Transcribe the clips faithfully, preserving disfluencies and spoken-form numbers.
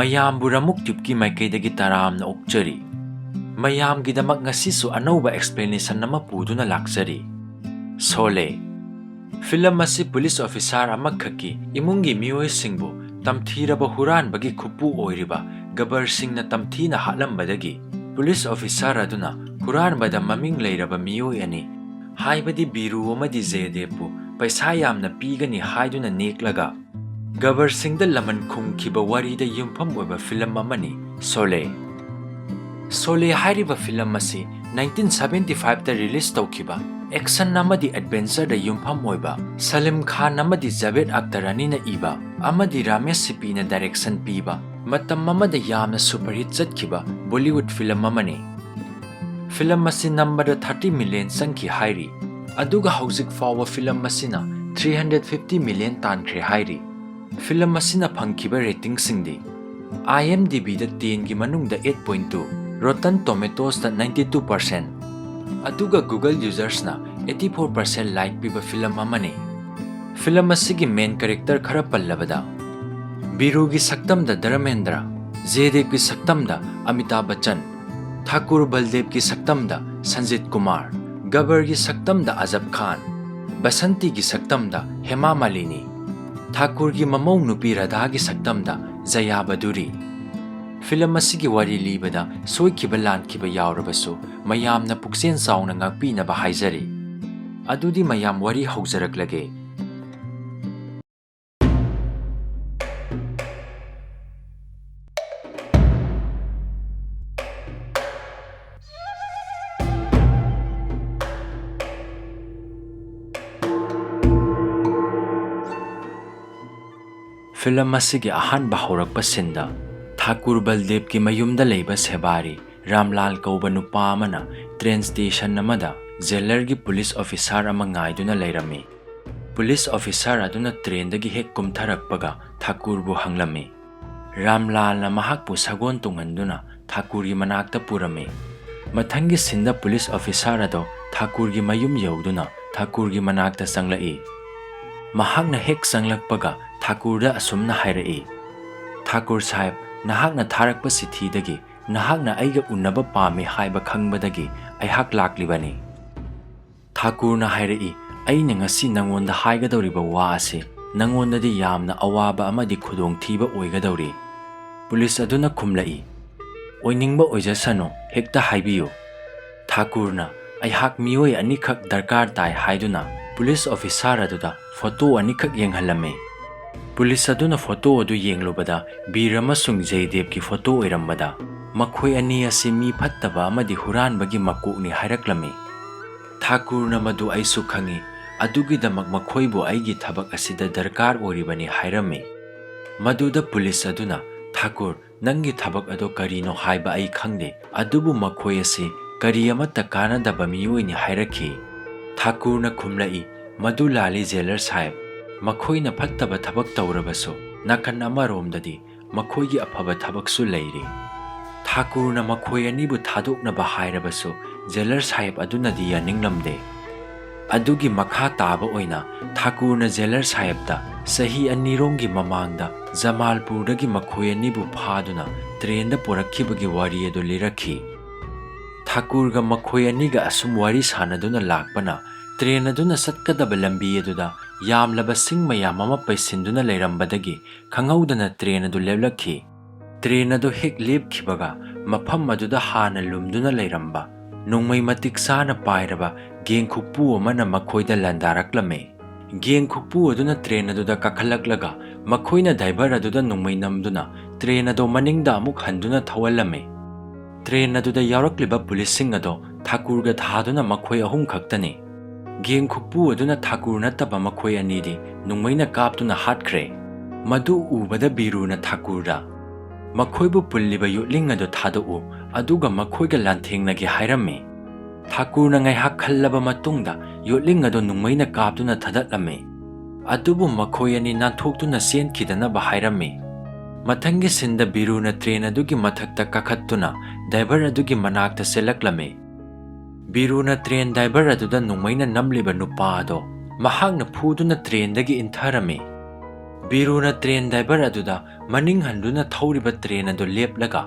ꯃꯌꯥꯝꯕꯨ ꯔꯃꯨꯛ ꯇ꯭ꯌꯨꯕꯀꯤ ꯃꯥꯏꯀꯩꯗꯒꯤ ꯇꯔꯥꯝꯅ ꯑꯣꯛꯆꯔꯤ꯫ ꯃꯌꯥꯝꯒꯤꯗꯃꯛ ꯉꯁꯤꯁꯨ ꯑꯅꯧꯕ explanation ꯑꯃ ꯄꯨꯗꯨꯅ ꯂꯥꯛꯆꯔꯤ꯫ ꯁꯣꯂꯦ꯫ ꯐꯤꯂꯝ ꯑꯁꯤ ꯄꯨꯂꯤꯁ ꯑꯣꯐꯤꯁꯥꯔ ꯑꯃꯈꯛꯀꯤ ꯏꯃꯨꯡꯒꯤ ꯃꯤꯑꯣꯏꯁꯤꯡꯕꯨ ꯇꯝꯊꯤꯔꯕ ꯍꯨꯔꯥꯟꯕꯒꯤ ꯈꯨꯄꯨ ꯑꯣꯏꯔꯤꯕ ꯒꯕꯔ ꯁꯤꯡꯅ ꯇꯝꯊꯤꯅ ꯍꯥꯠꯂꯝꯕꯗꯒꯤ ꯄꯨꯂꯤꯁ ꯑꯣꯐꯤꯁꯥꯔ ꯑꯗꯨꯅ ꯍꯨꯔꯥꯟꯕꯗ ꯃꯃꯤꯡ ꯂꯩꯔꯕ ꯃꯤꯑꯣꯏ ꯑꯅꯤ, ꯍꯥꯏꯕꯗꯤ ꯕꯤꯔꯨ ꯑꯃꯗꯤ ꯖꯦꯗꯦꯕꯄꯨ ꯄꯩꯁꯥ ꯌꯥꯝꯅ ꯄꯤꯒꯅꯤ ꯍꯥꯏꯗꯨꯅ ꯅꯦꯛꯂꯒ ꯒꯕꯔ ꯁꯤꯡꯗ ꯂꯃꯟ ꯈꯨꯝꯈꯤꯕ ꯋꯥꯔꯤꯗ ꯌꯨꯝꯐꯝ ꯑꯣꯏꯕ ꯐꯤꯂꯝ ꯑꯃꯅꯤ ꯁꯣꯂꯦ꯫ ꯁꯣꯂꯦ ꯍꯥꯏꯔꯤꯕ ꯐꯤꯂꯝ ꯑꯁꯤ nineteen seventy five ꯇ release ꯇꯧꯈꯤꯕ action ꯑꯃꯗꯤ adventure ꯗ ꯌꯨꯝꯐꯝ ꯑꯣꯏꯕ ꯁꯂꯤꯝ ꯈꯥꯟ ꯑꯃꯗꯤ ꯖꯥꯚꯦꯗ ꯑꯈꯇꯔ ꯑꯅꯤꯅ ꯏꯕ ꯑꯃꯗꯤ ꯔꯥꯃꯦꯁ ꯁꯤꯞꯄꯤꯅ direction ꯄꯤꯕ ꯃꯇꯝ ꯑꯃꯗ ꯌꯥꯝꯅ superhit ꯆꯠꯈꯤꯕ Bollywood ꯐꯤꯂꯝ ꯑꯃꯅꯤ꯫ ꯐꯤꯂꯝ ꯑꯁꯤ ꯅꯝꯕꯗ thirty million ꯆꯪꯈꯤ ꯍꯥꯏꯔꯤ, ꯑꯗꯨꯒ ꯍꯧꯖꯤꯛ ꯐꯥꯎꯕ ꯐꯤꯂꯝ ꯑꯁꯤꯅ three hundred fifty million ꯇꯥꯟꯈ꯭ꯔꯦ ꯍꯥꯏꯔꯤ꯫ ꯐꯤꯂꯝ ꯑꯁꯤꯅ ꯐꯪꯈꯤꯕ rating ꯁꯤꯡꯗꯤ: IMDb ꯗ ten ꯒꯤ ꯃꯅꯨꯡꯗ eight point two, Rotten Tomatoes ꯇ ninety two percent, ꯑꯗꯨꯒ Google users ꯅ eighty four percent like ꯄꯤꯕ ꯐꯤꯂꯝ ꯑꯃꯅꯤ꯫ ꯐꯤꯂꯝ ꯑꯁꯤꯒꯤ main character ꯈꯔ ꯄꯜꯂꯕꯗ, ꯕꯤꯔꯨꯒꯤ ꯁꯛꯇꯝꯗ ꯙꯔꯃꯦꯟꯗ꯭ꯔ, ꯖꯦꯗꯦꯕꯀꯤ ꯁꯛꯇꯝꯗ ꯑꯃꯤꯇꯥꯚ ꯕꯆꯟ, ꯊꯥꯀꯨꯔ ꯕꯜꯗꯦꯕꯀꯤ ꯁꯛꯇꯝꯗ ꯁꯟꯖꯤꯠ ꯀꯨꯃꯥꯔ, ꯒꯕꯔꯒꯤ ꯁꯛꯇꯝꯗ ꯑꯖꯕ ꯈꯥꯟ, ꯕꯁꯟꯇꯤꯒꯤ ꯁꯛꯇꯝꯗ ꯍꯦꯃꯥ ꯃꯥꯂꯤꯅꯤ, ꯊꯥꯀꯨꯔꯒꯤ ꯃꯃꯧ ꯅꯨꯄꯤ ꯔꯥꯙꯥꯒꯤ ꯁꯛꯇꯝꯗ ꯖꯌꯥ ꯕꯗꯨꯔꯤ꯫ ꯐꯤꯂꯝ ꯑꯁꯤꯒꯤ ꯋꯥꯔꯤ ꯂꯤꯕꯗ ꯁꯣꯏꯈꯤꯕ ꯂꯥꯟꯈꯤꯕ ꯌꯥꯎꯔꯕꯁꯨ ꯃꯌꯥꯝꯅ ꯄꯨꯛꯆꯦꯜ ꯆꯥꯎꯅ ꯉꯥꯛꯄꯤꯅꯕ ꯍꯥꯏꯖꯔꯤ꯫ ꯑꯗꯨꯗꯤ ꯃꯌꯥꯝ, ꯋꯥꯔꯤ ꯍꯧꯖꯔꯛꯂꯒꯦ꯫ ꯐꯤꯂꯝ ꯑꯁꯤꯒꯤ ꯑꯍꯥꯟꯕ ꯍꯧꯔꯛꯄ ꯁꯤꯟꯗ ꯊꯥꯀꯨꯔ ꯕꯜꯗꯦꯕꯀꯤ ꯃꯌꯨꯝꯗ ꯂꯩꯕ ꯁꯦꯕꯥꯔꯤ ꯔꯥꯝꯂꯥꯜ ꯀꯧꯕ ꯅꯨꯄꯥ ꯑꯃꯅ train station ꯑꯃꯗ ꯖꯦꯂꯔꯒꯤ ꯄꯨꯂꯤꯁ ꯑꯣꯐꯤꯁꯥꯔ ꯑꯃ ꯉꯥꯏꯗꯨꯅ ꯂꯩꯔꯝꯃꯤ꯫ ꯄꯨꯂꯤꯁ ꯑꯣꯐꯤꯁꯥꯔ ꯑꯗꯨꯅ train ꯗꯒꯤ ꯍꯦꯛ ꯀꯨꯝꯊꯔꯛꯄꯒ ꯊꯥꯀꯨꯔꯕꯨ ꯍꯪꯂꯝꯃꯤ꯫ ꯔꯥꯝꯂꯥꯜꯅ ꯃꯍꯥꯛꯄꯨ ꯁꯒꯣꯜ ꯇꯣꯡꯍꯟꯗꯨꯅ ꯊꯥꯀꯨꯔꯒꯤ ꯃꯅꯥꯛꯇ ꯄꯨꯔꯝꯃꯤ꯫ ꯃꯊꯪꯒꯤ ꯁꯤꯟꯗ ꯄꯨꯂꯤꯁ ꯑꯣꯐꯤꯁꯥꯔ ꯑꯗꯣ ꯊꯥꯀꯨꯔꯒꯤ ꯃꯌꯨꯝ ꯌꯧꯗꯨꯅ ꯊꯥꯀꯨꯔꯒꯤ ꯃꯅꯥꯛꯇ ꯆꯪꯂꯛꯏ꯫ ꯃꯍꯥꯛꯅ ꯍꯦꯛ ꯆꯪꯂꯛꯄꯒ ꯊꯥꯀꯨꯔꯗ ꯑꯁꯨꯝꯅ ꯍꯥꯏꯔꯛꯏ, "ꯊꯥꯀꯨꯔ ꯁꯥꯍꯦꯕ, "ꯅꯍꯥꯛꯅ ꯊꯥꯔꯛꯄ ꯆꯤꯊꯤꯗꯒꯤ ꯅꯍꯥꯛꯅ ꯑꯩꯒ ꯎꯅꯕ ꯄꯥꯝꯃꯤ ꯍꯥꯏꯕ ꯈꯪꯕꯗꯒꯤ ꯑꯩꯍꯥꯛ ꯂꯥꯛꯂꯤꯕꯅꯤ꯫" ꯊꯥꯀꯨꯔꯅ ꯍꯥꯏꯔꯛꯏ, "ꯑꯩꯅ ꯉꯁꯤ ꯅꯉꯣꯟꯗ ꯍꯥꯏꯒꯗꯧꯔꯤꯕ ꯋꯥ ꯑꯁꯤ ꯅꯉꯣꯟꯗꯗꯤ ꯌꯥꯝꯅ ꯑꯋꯥꯕ ꯑꯃꯗꯤ ꯈꯨꯗꯣꯡꯊꯤꯕ ꯑꯣꯏꯒꯗꯧꯔꯤ꯫" ꯄꯨꯂꯤꯁ ꯑꯗꯨꯅ ꯈꯨꯝꯂꯛꯏ, "ꯑꯣꯏꯅꯤꯡꯕ ꯑꯣꯏꯖꯁꯅꯨ, ꯍꯦꯛꯇ ꯍꯥꯏꯕꯤꯌꯨ꯫" ꯊꯥꯀꯨꯔꯅ, "ꯑꯩꯍꯥꯛ ꯃꯤꯑꯣꯏ ꯑꯅꯤꯈꯛ ꯗꯔꯀꯥꯔ ꯇꯥꯏ" ꯍꯥꯏꯗꯨꯅ ꯄꯨꯂꯤꯁ ꯑꯣꯐꯤꯁꯥꯔ ꯑꯗꯨꯗ ꯐꯣꯇꯣ ꯑꯅꯤꯈꯛ ꯌꯦꯡꯍꯜꯂꯝꯃꯤ꯫ ꯄꯨꯂꯤꯁ ꯑꯗꯨꯅ ꯐꯣꯇꯣ ꯑꯗꯨ ꯌꯦꯡꯂꯨꯕꯗ ꯕꯤꯔ ꯑꯃꯁꯨꯡ ꯖꯌꯗꯦꯕꯀꯤ ꯐꯣꯇꯣ ꯑꯣꯏꯔꯝꯕꯗ, ꯃꯈꯣꯏ ꯑꯅꯤ ꯑꯁꯤ ꯃꯤ ꯐꯠꯇꯕ ꯑꯃꯗꯤ ꯍꯨꯔꯥꯟꯕꯒꯤ ꯃꯀꯣꯛꯅꯤ ꯍꯥꯏꯔꯛꯂꯝꯃꯤ꯫ ꯊꯥꯀꯨꯔꯅ, "ꯃꯗꯨ ꯑꯩꯁꯨ ꯈꯪꯏ, ꯑꯗꯨꯒꯤꯗꯃꯛ ꯃꯈꯣꯏꯕꯨ ꯑꯩꯒꯤ ꯊꯕꯛ ꯑꯁꯤꯗ ꯗꯔꯀꯥꯔ ꯑꯣꯏꯔꯤꯕꯅꯤ" ꯍꯥꯏꯔꯝꯃꯤ꯫ ꯃꯗꯨꯗ ꯄꯨꯂꯤꯁ ꯑꯗꯨꯅ, "ꯊꯥꯀꯨꯔ, ꯅꯪꯒꯤ ꯊꯕꯛ ꯑꯗꯣ ꯀꯔꯤꯅꯣ ꯍꯥꯏꯕ ꯑꯩ ꯈꯪꯗꯦ, ꯑꯗꯨꯕꯨ ꯃꯈꯣꯏ ꯑꯁꯤ ꯀꯔꯤ ꯑꯃꯠꯇ ꯀꯥꯟꯅꯗꯕ ꯃꯤꯑꯣꯏꯅꯤ" ꯍꯥꯏꯔꯛꯈꯤ꯫ ꯊꯥꯀꯨꯔꯅ ꯈꯨꯝꯂꯛꯏ, "ꯃꯗꯨ ꯂꯥꯜꯂꯤ ꯖꯦꯂꯔ ꯁꯥꯍꯦꯕ, ꯃꯈꯣꯏꯅ ꯐꯠꯇꯕ ꯊꯕꯛ ꯇꯧꯔꯕꯁꯨ ꯅꯥꯀꯟ ꯑꯃꯔꯣꯝꯗꯗꯤ ꯃꯈꯣꯏꯒꯤ ꯑꯐꯕ ꯊꯕꯛꯁꯨ ꯂꯩꯔꯤ꯫" ꯊꯥꯀꯨꯔꯅ ꯃꯈꯣꯏ ꯑꯅꯤꯕꯨ ꯊꯥꯗꯣꯛꯅꯕ ꯍꯥꯏꯔꯕꯁꯨ ꯖꯦꯂꯔ ꯁꯥꯍꯦꯕ ꯑꯗꯨꯅꯗꯤ ꯌꯥꯅꯤꯡꯂꯝꯗꯦ꯫ ꯑꯗꯨꯒꯤ ꯃꯈꯥ ꯇꯥꯕ ꯑꯣꯏꯅ ꯊꯥꯀꯨꯔꯅ ꯖꯦꯂꯔ ꯁꯥꯍꯦꯕꯇ ꯆꯍꯤ ꯑꯅꯤꯔꯣꯝꯒꯤ ꯃꯃꯥꯡꯗ ꯖꯃꯥꯜꯄꯨꯔꯗꯒꯤ ꯃꯈꯣꯏ ꯑꯅꯤꯕꯨ ꯐꯥꯗꯨꯅ ꯇ꯭ꯔꯦꯟꯗ ꯄꯨꯔꯛꯈꯤꯕꯒꯤ ꯋꯥꯔꯤ ꯑꯗꯨ ꯂꯤꯔꯛꯈꯤ꯫ ꯊꯥꯀꯨꯔꯒ ꯃꯈꯣꯏ ꯑꯅꯤꯒ ꯑꯁꯨꯝ ꯋꯥꯔꯤ ꯁꯥꯟꯅꯗꯨꯅ ꯂꯥꯛꯄꯅ ꯇ꯭ꯔꯦꯟ ꯑꯗꯨꯅ ꯆꯠꯀꯗꯕ ꯂꯝꯕꯤ ꯑꯗꯨꯗ ꯌꯥꯝꯂꯕ ꯁꯤꯡ ꯃꯌꯥꯝ ꯑꯃ ꯄꯩꯁꯤꯟꯗꯨꯅ ꯂꯩꯔꯝꯕꯗꯒꯤ ꯈꯪꯍꯧꯗꯅ ꯇ꯭ꯔꯦꯟ ꯑꯗꯨ ꯂꯦꯞꯂꯛꯈꯤ꯫ ꯇ꯭ꯔꯦꯟ ꯑꯗꯨ ꯍꯦꯛ ꯂꯦꯞꯈꯤꯕꯒ ꯃꯐꯝ ꯑꯗꯨꯗ ꯍꯥꯟꯅ ꯂꯨꯝꯗꯨꯅ ꯂꯩꯔꯝꯕ ꯅꯣꯡꯃꯩ ꯃꯇꯤꯛ ꯆꯥꯅ ꯄꯥꯏꯔꯕ ꯒꯦꯡ ꯈꯨꯛꯄꯨ ꯑꯃꯅ ꯃꯈꯣꯏꯗ ꯂꯥꯟꯗꯥꯔꯛꯂꯝꯃꯤ꯫ ꯒꯦꯡ ꯈꯨꯛꯄꯨ ꯑꯗꯨꯅ ꯇ꯭ꯔꯦꯟ ꯑꯗꯨꯗ ꯀꯥꯈꯠꯂꯛꯂꯒ ꯃꯈꯣꯏꯅ ꯗ꯭ꯔꯥꯏꯚꯔ ꯑꯗꯨꯗ ꯅꯣꯡꯃꯩ ꯅꯝꯗꯨꯅ ꯇ꯭ꯔꯦꯟ ꯑꯗꯨ ꯃꯅꯤꯡꯗ ꯑꯃꯨꯛ ꯍꯟꯗꯨꯅ ꯊꯧꯍꯜꯂꯝꯃꯤ꯫ ꯇ꯭ꯔꯦꯟ ꯑꯗꯨꯗ ꯌꯥꯎꯔꯛꯂꯤꯕ ꯄꯨꯂꯤꯁꯁꯤꯡ ꯑꯗꯨ ꯊꯥꯀꯨꯔꯒ ꯊꯥꯗꯨꯅ ꯃꯈꯣꯏ ꯑꯍꯨꯝ ꯈꯛꯇꯅꯤ꯫ ꯒꯦꯡ ꯈꯨꯛꯄꯨ ꯑꯗꯨꯅ ꯊꯥꯀꯨꯔ ꯅꯠꯇꯕ ꯃꯈꯣꯏ ꯑꯅꯤꯗꯤ ꯅꯣꯡꯃꯩꯅ ꯀꯥꯞꯇꯨꯅ ꯍꯥꯠꯈ꯭ꯔꯦ꯫ ꯃꯗꯨ ꯎꯕꯗ ꯕꯤꯔꯨꯅ ꯊꯥꯀꯨꯔꯗ, "ꯃꯈꯣꯏꯕꯨ ꯄꯨꯜꯂꯤꯕ ꯌꯣꯠꯂꯤꯡ ꯑꯗꯨ ꯊꯥꯗꯣꯛꯎ, ꯑꯗꯨꯒ ꯃꯈꯣꯏꯒ ꯂꯥꯟꯊꯦꯡꯅꯒꯦ" ꯍꯥꯏꯔꯝꯃꯤ꯫ ꯊꯥꯀꯨꯔꯅ ꯉꯥꯏꯍꯥꯛ ꯈꯜꯂꯕ ꯃꯇꯨꯡꯗ ꯌꯣꯠꯂꯤꯡ ꯑꯗꯨ ꯅꯣꯡꯃꯩꯅ ꯀꯥꯞꯇꯨꯅ ꯊꯥꯗꯠꯂꯝꯃꯤ꯫ ꯑꯗꯨꯕꯨ ꯃꯈꯣꯏ ꯑꯅꯤ ꯅꯥꯟꯊꯣꯛꯇꯨꯅ ꯆꯦꯟꯈꯤꯗꯅꯕ ꯍꯥꯏꯔꯝꯃꯤ꯫ ꯃꯊꯪꯒꯤ ꯁꯤꯟꯗ ꯕꯤꯔꯨꯅ ꯇ꯭ꯔꯦꯟ ꯑꯗꯨꯒꯤ ꯃꯊꯛꯇ ꯀꯥꯈꯠꯇꯨꯅ ꯗ꯭ꯔꯥꯏꯚꯔ ꯑꯗꯨꯒꯤ ꯃꯅꯥꯛꯇ ꯆꯦꯜꯂꯛꯂꯝꯃꯤ꯫ ꯕꯤꯔꯨꯅ ꯇ꯭ꯔꯦꯟ ꯗ꯭ꯔꯥꯏꯚꯔ ꯑꯗꯨꯗ ꯅꯣꯡꯃꯩꯅ ꯅꯝꯂꯤꯕ ꯅꯨꯄꯥ ꯑꯗꯣ ꯃꯍꯥꯛꯅ ꯐꯨꯗꯨꯅ ꯇ꯭ꯔꯦꯟꯗꯒꯤ ꯏꯟꯊꯔꯝꯃꯤ꯫ ꯕꯤꯔꯨꯅ ꯇ꯭ꯔꯦꯟ ꯗ꯭ꯔꯥꯏꯚꯔ ꯑꯗꯨꯗ ꯃꯅꯤꯡ ꯍꯟꯗꯨꯅ ꯊꯧꯔꯤꯕ ꯇ꯭ꯔꯦꯟ ꯑꯗꯨ ꯂꯦꯞꯂꯒ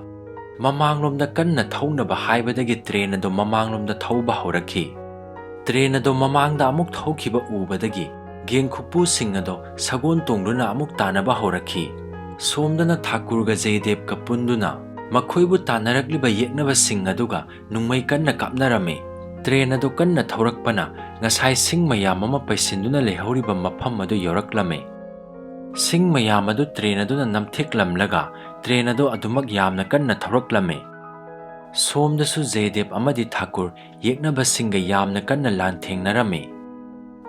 ꯃꯃꯥꯡꯂꯣꯝꯗ ꯀꯟꯅ ꯊꯧꯅꯕ ꯍꯥꯏꯕꯗꯒꯤ ꯇ꯭ꯔꯦꯟ ꯑꯗꯨ ꯃꯃꯥꯡꯂꯣꯝꯗ ꯊꯧꯕ ꯍꯧꯔꯛꯈꯤ꯫ ꯇ꯭ꯔꯦꯟ ꯑꯗꯨ ꯃꯃꯥꯡꯗ ꯑꯃꯨꯛ ꯊꯧꯈꯤꯕ ꯎꯕꯗꯒꯤ ꯒꯦꯡ ꯈꯨꯄꯨꯁꯤꯡ ꯑꯗꯨ ꯁꯒꯣꯜ ꯇꯣꯡꯗꯨꯅ ꯑꯃꯨꯛ ꯇꯥꯟꯅꯕ ꯍꯧꯔꯛꯈꯤ꯫ ꯁꯣꯝꯗꯅ ꯊꯥꯀꯨꯔꯒ ꯖꯌꯗꯦꯕꯀ ꯄꯨꯟꯗꯨꯅ ꯃꯈꯣꯏꯕꯨ ꯇꯥꯟꯅꯔꯛꯂꯤꯕ ꯌꯦꯛꯅꯕꯁꯤꯡ ꯑꯗꯨꯒ ꯅꯣꯡꯃꯩ ꯀꯟꯅ ꯀꯥꯞꯅꯔꯝꯃꯤ꯫ ꯇ꯭ꯔꯦꯟ ꯑꯗꯨ ꯀꯟꯅ ꯊꯧꯔꯛꯄꯅ ꯉꯁꯥꯏ ꯁꯤꯡ ꯃꯌꯥꯝ ꯑꯃ ꯄꯩꯁꯤꯟꯗꯨꯅ ꯂꯩꯍꯧꯔꯤꯕ ꯃꯐꯝ ꯑꯗꯨ ꯌꯧꯔꯛꯂꯝꯃꯤ꯫ ꯁꯤꯡ ꯃꯌꯥꯝ ꯑꯗꯨ ꯇ꯭ꯔꯦꯟ ꯑꯗꯨꯅ ꯅꯝꯊꯦꯛꯂꯝꯂꯒ ꯇ꯭ꯔꯦꯟ ꯑꯗꯨ ꯑꯗꯨꯃꯛ ꯌꯥꯝꯅ ꯀꯟꯅ ꯊꯧꯔꯛꯂꯝꯃꯤ꯫ ꯁꯣꯝꯗꯁꯨ ꯖꯌꯗꯦꯕ ꯑꯃꯗꯤ ꯊꯥꯀꯨꯔ ꯌꯦꯛꯅꯕꯁꯤꯡꯒ ꯌꯥꯝꯅ ꯀꯟꯅ ꯂꯥꯟꯊꯦꯡꯅꯔꯝꯃꯤ꯫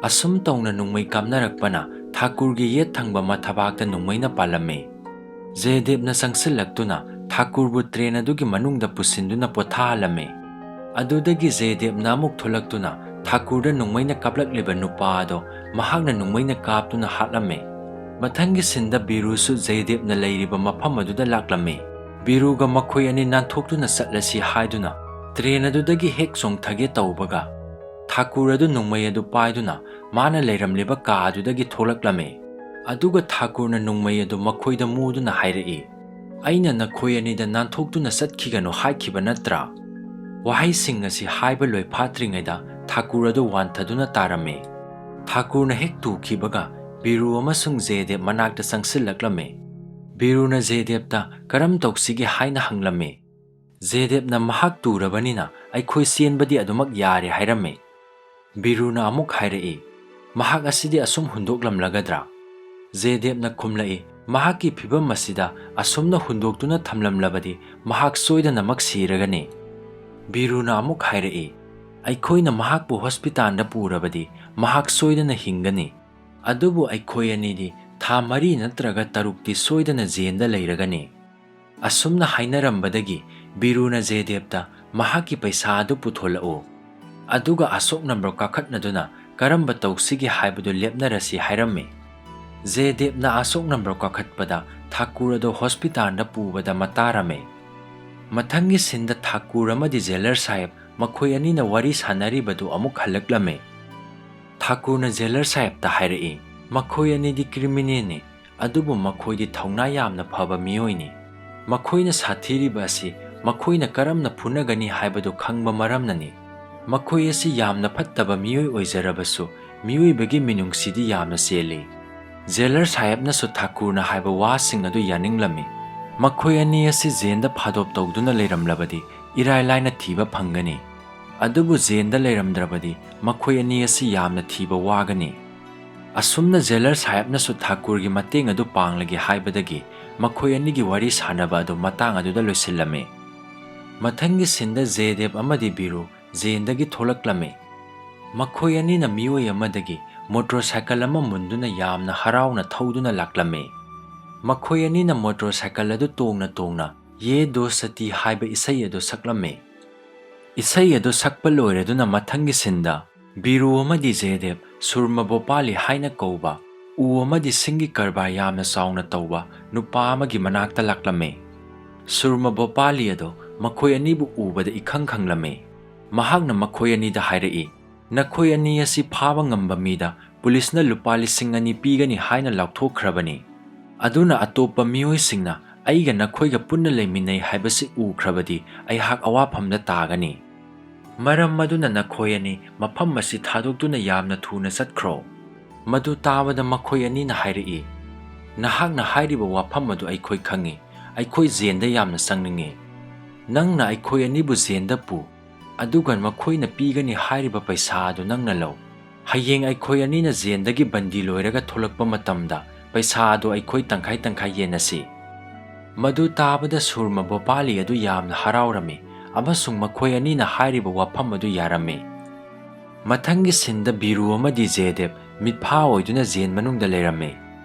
ꯑꯁꯨꯝ ꯇꯧꯅ ꯅꯣꯡꯃꯩ ꯀꯥꯞꯅꯔꯛꯄꯅ ꯊꯥꯀꯨꯔꯒꯤ ꯌꯦꯠ ꯊꯪꯕ ꯃꯊꯕꯥꯛꯇ ꯅꯣꯡꯃꯩꯅ ꯄꯥꯜꯂꯝꯃꯤ꯫ ꯖꯌꯗꯦꯕꯅ ꯆꯪꯁꯤꯜꯂꯛꯇꯨꯅ ꯊꯥꯀꯨꯔꯕꯨ ꯇ꯭ꯔꯦꯟ ꯑꯗꯨꯒꯤ ꯃꯅꯨꯡꯗ ꯄꯨꯁꯤꯟꯗꯨꯅ ꯄꯣꯊꯥꯍꯜꯂꯝꯃꯤ꯫ ꯑꯗꯨꯗꯒꯤ ꯖꯌꯗꯦꯕꯅ ꯑꯃꯨꯛ ꯊꯣꯛꯂꯛꯇꯨꯅ ꯊꯥꯀꯨꯔꯗ ꯅꯣꯡꯃꯩꯅ ꯀꯥꯞꯂꯛꯂꯤꯕ ꯅꯨꯄꯥ ꯑꯗꯣ ꯃꯍꯥꯛꯅ ꯅꯣꯡꯃꯩꯅ ꯀꯥꯞꯇꯨꯅ ꯍꯥꯠꯂꯝꯃꯤ꯫ ꯃꯊꯪꯒꯤ ꯁꯤꯟꯗ ꯕꯤꯔꯨꯁꯨ ꯖꯌꯗꯦꯕꯅ ꯂꯩꯔꯤꯕ ꯃꯐꯝ ꯑꯗꯨꯗ ꯂꯥꯛꯂꯝꯃꯤ꯫ ꯕꯤꯔꯨꯒ ꯃꯈꯣꯏ ꯑꯅꯤ ꯅꯥꯟꯊꯣꯛꯇꯨꯅ ꯆꯠꯂꯁꯤ ꯍꯥꯏꯗꯨꯅ ꯇ꯭ꯔꯦꯟ ꯑꯗꯨꯗꯒꯤ ꯍꯦꯛ ꯆꯣꯡꯊꯒꯦ ꯇꯧꯕꯒ ꯊꯥꯀꯨꯔ ꯑꯗꯨ ꯅꯣꯡꯃꯩ ꯑꯗꯨ ꯄꯥꯏꯗꯨꯅ ꯃꯥꯅ ꯂꯩꯔꯝꯂꯤꯕ ꯀꯥ ꯑꯗꯨꯗꯒꯤ ꯊꯣꯛꯂꯛꯂꯝꯃꯤ꯫ ꯑꯗꯨꯒ ꯊꯥꯀꯨꯔꯅ ꯅꯣꯡꯃꯩ ꯑꯗꯨ ꯃꯈꯣꯏꯗ ꯃꯨꯗꯨꯅ ꯍꯥꯏꯔꯛꯏ, "ꯑꯩꯅ ꯅꯈꯣꯏ ꯑꯅꯤꯗ ꯅꯥꯟꯊꯣꯛꯇꯨꯅ ꯆꯠꯈꯤꯒꯅꯨ ꯍꯥꯏꯈꯤꯕ ꯅꯠꯇ꯭ꯔꯥ?" ꯋꯥꯍꯩꯁꯤꯡ ꯑꯁꯤ ꯍꯥꯏꯕ ꯂꯣꯏ ꯐꯥꯠꯇ꯭ꯔꯤꯉꯩꯗ ꯊꯥꯀꯨꯔ ꯑꯗꯨ ꯋꯥꯟꯊꯗꯨꯅ ꯇꯥꯔꯝꯃꯤ꯫ ꯊꯥꯀꯨꯔꯅ ꯍꯦꯛ ꯇꯨꯈꯤꯕꯒ ꯕꯤꯔꯨ ꯑꯃꯁꯨꯡ ꯖꯦꯗꯦꯕ ꯃꯅꯥꯛꯇ ꯆꯪꯁꯤꯜꯂꯛꯂꯝꯃꯤ꯫ ꯕꯤꯔꯨꯅ ꯖꯦꯗꯦꯕꯇ ꯀꯔꯝ ꯇꯧꯁꯤꯒꯦ ꯍꯥꯏꯅ ꯍꯪꯂꯝꯃꯤ꯫ ꯖꯦꯗꯦꯕꯅ ꯃꯍꯥꯛ ꯇꯨꯔꯕꯅꯤꯅ ꯑꯩꯈꯣꯏ ꯆꯦꯟꯕꯗꯤ ꯑꯗꯨꯃꯛ ꯌꯥꯔꯦ ꯍꯥꯏꯔꯝꯃꯤ꯫ ꯕꯤꯔꯨꯅ ꯑꯃꯨꯛ ꯍꯥꯏꯔꯛꯏ, "ꯃꯍꯥꯛ ꯑꯁꯤꯗꯤ ꯑꯁꯨꯝ ꯍꯨꯟꯗꯣꯛꯂꯝꯂꯒꯗ꯭ꯔꯥ?" ꯖꯦꯗꯦꯕꯅ ꯈꯨꯝꯂꯛꯏ, "ꯃꯍꯥꯛꯀꯤ ꯐꯤꯚꯝ ꯑꯁꯤꯗ ꯑꯁꯨꯝꯅ ꯍꯨꯟꯗꯣꯛꯇꯨꯅ ꯊꯝꯂꯝꯂꯕꯗꯤ ꯃꯍꯥꯛ ꯁꯣꯏꯗꯅꯃꯛ ꯁꯤꯔꯒꯅꯤ꯫" ꯕꯤꯔꯨꯅ ꯑꯃꯨꯛ ꯍꯥꯏꯔꯛꯏ, "ꯑꯩꯈꯣꯏꯅ ꯃꯍꯥꯛꯄꯨ ꯍꯣꯁꯄꯤꯇꯥꯜꯗ ꯄꯨꯔꯕꯗꯤ ꯃꯍꯥꯛ ꯁꯣꯏꯗꯅ ꯍꯤꯡꯒꯅꯤ꯫ ꯑꯗꯨꯕꯨ ꯑꯩꯈꯣꯏ ꯑꯅꯤꯗꯤ ꯊꯥ ꯃꯔꯤ ꯅꯠꯇ꯭ꯔꯒ ꯇꯔꯨꯛꯇꯤ ꯁꯣꯏꯗꯅ ꯖꯦꯜꯗ ꯂꯩꯔꯒꯅꯤ꯫" ꯑꯁꯨꯝꯅ ꯍꯥꯏꯅꯔꯝꯕꯗꯒꯤ ꯕꯤꯔꯨꯅ ꯖꯦꯗꯦꯕꯇ ꯃꯍꯥꯛꯀꯤ ꯄꯩꯁꯥ ꯑꯗꯨ ꯄꯨꯊꯣꯂꯛꯎ, ꯑꯗꯨꯒ ꯑꯁꯣꯛ ꯅꯝꯕꯔ ꯀꯥꯈꯠꯅꯗꯨꯅ ꯀꯔꯝꯕ ꯇꯧꯁꯤꯒꯦ ꯍꯥꯏꯕꯗꯨ ꯂꯦꯞꯅꯔꯁꯤ ꯍꯥꯏꯔꯝꯃꯤ꯫ ꯖꯦꯗꯦꯕꯅ ꯑꯁꯣꯛ ꯅꯝꯕꯔ ꯀꯥꯈꯠꯄꯗ ꯊꯥꯀꯨꯔ ꯑꯗꯨ ꯍꯣꯁꯄꯤꯇꯥꯜꯗ ꯄꯨꯕꯗ ꯃꯇꯥꯔꯝꯃꯤ꯫ ꯃꯊꯪꯒꯤ ꯁꯤꯟꯗ ꯊꯥꯀꯨꯔ ꯑꯃꯗꯤ ꯖꯦꯂꯔ ꯁꯥꯍꯦꯕ ꯃꯈꯣꯏ ꯑꯅꯤꯅ ꯋꯥꯔꯤ ꯁꯥꯟꯅꯔꯤꯕꯗꯨ ꯑꯃꯨꯛ ꯍꯜꯂꯛꯂꯝꯃꯤ꯫ ꯊꯥꯀꯨꯔꯅ ꯖꯦꯂꯔ ꯁꯥꯍꯦꯕꯇ ꯍꯥꯏꯔꯛꯏ, "ꯃꯈꯣꯏ ꯑꯅꯤꯗꯤ ꯀ꯭ꯔꯤꯃꯤꯅꯦꯜꯅꯤ, ꯑꯗꯨꯕꯨ ꯃꯈꯣꯏꯗꯤ ꯊꯧꯅꯥ ꯌꯥꯝꯅ ꯐꯕ ꯃꯤꯑꯣꯏꯅꯤ꯫ ꯃꯈꯣꯏꯅ ꯁꯥꯊꯤꯔꯤꯕ ꯑꯁꯤ ꯃꯈꯣꯏꯅ ꯀꯔꯝꯅ ꯐꯨꯅꯒꯅꯤ ꯍꯥꯏꯕꯗꯨ ꯈꯪꯕ ꯃꯔꯝꯅꯅꯤ꯫ ꯃꯈꯣꯏ ꯑꯁꯤ ꯌꯥꯝꯅ ꯐꯠꯇꯕ ꯃꯤꯑꯣꯏ ꯑꯣꯏꯖꯔꯕꯁꯨ, ꯃꯤꯑꯣꯏꯕꯒꯤ ꯃꯤꯅꯨꯡꯁꯤꯗꯤ ꯌꯥꯝꯅ ꯆꯦꯜꯂꯤ꯫ ꯖꯦꯂꯔ ꯁꯥꯍꯦꯕꯅꯁꯨ ꯊꯥꯀꯨꯔꯅ ꯍꯥꯏꯕ ꯋꯥꯁꯤꯡ ꯑꯗꯨ ꯌꯥꯅꯤꯡꯂꯝꯃꯤ꯫ ꯃꯈꯣꯏ ꯑꯅꯤ ꯑꯁꯤ ꯖꯦꯟꯗ ꯐꯥꯗꯣꯞ ꯇꯧꯗꯨꯅ ꯂꯩꯔꯝꯂꯕꯗꯤ ꯏꯔꯥꯏ ꯂꯥꯏꯅ ꯊꯤꯕ ꯐꯪꯒꯅꯤ꯫ ꯑꯗꯨꯕꯨ ꯖꯦꯟꯗ ꯂꯩꯔꯝꯗ꯭ꯔꯕꯗꯤ ꯃꯈꯣꯏ ꯑꯅꯤ ꯑꯁꯤ ꯌꯥꯝꯅ ꯊꯤꯕ ꯋꯥꯒꯅꯤ꯫ ꯑꯁꯨꯝꯅ ꯖꯦꯂꯔ ꯁꯥꯍꯦꯕꯅꯁꯨ ꯊꯥꯀꯨꯔꯒꯤ ꯃꯇꯦꯡ ꯑꯗꯨ ꯄꯥꯡꯂꯒꯦ ꯍꯥꯏꯕꯗꯒꯤ ꯃꯈꯣꯏ ꯑꯅꯤꯒꯤ ꯋꯥꯔꯤ ꯁꯥꯟꯅꯕ ꯑꯗꯨ ꯃꯇꯥꯡ ꯑꯗꯨꯗ ꯂꯣꯏꯁꯤꯜꯂꯝꯃꯤ꯫ ꯃꯊꯪꯒꯤ ꯁꯤꯟꯗ ꯖꯦꯗꯦꯕ ꯑꯃꯗꯤ ꯕꯤꯔꯨ ꯖꯦꯟꯗꯒꯤ ꯊꯣꯛꯂꯛꯂꯝꯃꯤ꯫ ꯃꯈꯣꯏ ꯑꯅꯤꯅ ꯃꯤꯑꯣꯏ ꯑꯃꯗꯒꯤ ꯃꯣꯇꯣꯔꯁꯥꯏꯀꯜ ꯑꯃ ꯃꯨꯟꯗꯨꯅ ꯌꯥꯝꯅ ꯍꯔꯥꯎꯅ ꯊꯧꯗꯨꯅ ꯂꯥꯛꯂꯝꯃꯤ꯫ ꯃꯈꯣꯏ ꯑꯅꯤꯅ ꯃꯣꯇꯣꯔꯁꯥꯏꯀꯜ ꯑꯗꯨ ꯇꯣꯡꯅ ꯇꯣꯡꯅ ꯌꯦ ꯗꯣ ꯁꯇꯤ ꯍꯥꯏꯕ ꯏꯁꯩ ꯑꯗꯨ ꯁꯛꯂꯝꯃꯤ꯫ ꯏꯁꯩ ꯑꯗꯨ ꯁꯛꯄ ꯂꯣꯏꯔꯗꯨꯅ ꯃꯊꯪꯒꯤ ꯁꯤꯟꯗ ꯕꯤꯔꯨ ꯑꯃꯗꯤ ꯖꯦꯗꯦꯕ ꯁꯨꯔꯃ ꯕꯣꯄꯥꯂꯤ ꯍꯥꯏꯅ ꯀꯧꯕ ꯎ ꯑꯃꯗꯤ ꯁꯤꯡꯒꯤ ꯀꯔꯕꯥꯔ ꯌꯥꯝꯅ ꯆꯥꯎꯅ ꯇꯧꯕ ꯅꯨꯄꯥ ꯑꯃꯒꯤ ꯃꯅꯥꯛꯇ ꯂꯥꯛꯂꯝꯃꯤ꯫ ꯁꯨꯔꯃ ꯕꯣꯄꯥꯂꯤ ꯑꯗꯣ ꯃꯈꯣꯏ ꯑꯅꯤꯕꯨ ꯎꯕꯗ ꯏꯈꯪ ꯈꯪꯂꯝꯃꯤ꯫ ꯃꯍꯥꯛꯅ ꯃꯈꯣꯏ ꯑꯅꯤꯗ ꯍꯥꯏꯔꯛꯏ, "ꯅꯈꯣꯏ ꯑꯅꯤ ꯑꯁꯤ ꯐꯥꯕ ꯉꯝꯕ ꯃꯤꯗ ꯄꯨꯂꯤꯁꯅ ꯂꯨꯄꯥ ꯂꯤꯁꯤꯡ ꯑꯅꯤ ꯄꯤꯒꯅꯤ ꯍꯥꯏꯅ ꯂꯥꯎꯊꯣꯛꯈ꯭ꯔꯕꯅꯤ꯫ ꯑꯗꯨꯅ ꯑꯇꯣꯞꯄ ꯃꯤꯑꯣꯏꯁꯤꯡꯅ ꯑꯩꯒ ꯅꯈꯣꯏꯒ ꯄꯨꯟꯅ ꯂꯩꯃꯤꯟꯅꯩ ꯍꯥꯏꯕꯁꯤ ꯎꯈ꯭ꯔꯕꯗꯤ ꯑꯩꯍꯥꯛ ꯑꯋꯥꯐꯝꯗ ꯇꯥꯒꯅꯤ꯫ ꯃꯔꯝ ꯑꯗꯨꯅ ꯅꯈꯣꯏ ꯑꯅꯤ ꯃꯐꯝ ꯑꯁꯤ ꯊꯥꯗꯣꯛꯇꯨꯅ ꯌꯥꯝꯅ ꯊꯨꯅ ꯆꯠꯈ꯭ꯔꯣ꯫" ꯃꯗꯨ ꯇꯥꯕꯗ ꯃꯈꯣꯏ ꯑꯅꯤꯅ ꯍꯥꯏꯔꯛꯏ, "ꯅꯍꯥꯛꯅ ꯍꯥꯏꯔꯤꯕ ꯋꯥꯐꯝ ꯑꯗꯨ ꯑꯩꯈꯣꯏ ꯈꯪꯏ꯫ ꯑꯩꯈꯣꯏ ꯖꯦꯟꯗ ꯌꯥꯝꯅ ꯆꯪꯅꯤꯡꯏ꯫ ꯅꯪꯅ ꯑꯩꯈꯣꯏ ꯑꯅꯤꯕꯨ ꯖꯦꯟꯗ ꯄꯨ, ꯑꯗꯨꯒ ꯃꯈꯣꯏꯅ ꯄꯤꯒꯅꯤ ꯍꯥꯏꯔꯤꯕ ꯄꯩꯁꯥ ꯑꯗꯨ ꯅꯪꯅ ꯂꯧ꯫ ꯍꯌꯦꯡ ꯑꯩꯈꯣꯏ ꯑꯅꯤꯅ ꯖꯦꯟꯗꯒꯤ ꯕꯟꯗꯤ ꯂꯣꯏꯔꯒ ꯊꯣꯛꯂꯛꯄ ꯃꯇꯝꯗ ꯄꯩꯁꯥ ꯑꯗꯨ ꯑꯩꯈꯣꯏ ꯇꯪꯈꯥꯏ ꯇꯪꯈꯥꯏ ꯌꯦꯟꯅꯁꯤ꯫" ꯃꯗꯨ ꯇꯥꯕꯗ ꯁꯨꯔꯃ ꯕꯣꯄꯥꯂꯤ ꯑꯗꯨ ꯌꯥꯝꯅ ꯍꯔꯥꯎꯔꯝꯃꯤ ꯑꯃꯁꯨꯡ ꯃꯈꯣꯏ ꯑꯅꯤꯅ ꯍꯥꯏꯔꯤꯕ ꯋꯥꯐꯝ ꯑꯗꯨ ꯌꯥꯔꯝꯃꯤ꯫ ꯃꯊꯪꯒꯤ ꯁꯤꯟꯗ ꯕꯤꯔꯨ ꯑꯃꯗꯤ ꯖꯦꯗꯦꯕ ꯃꯤꯠꯐꯥ ꯑꯣꯏꯗꯨꯅ ꯖꯦꯟ ꯃꯅꯨꯡꯗ ꯂꯩꯔꯝꯃꯤ꯫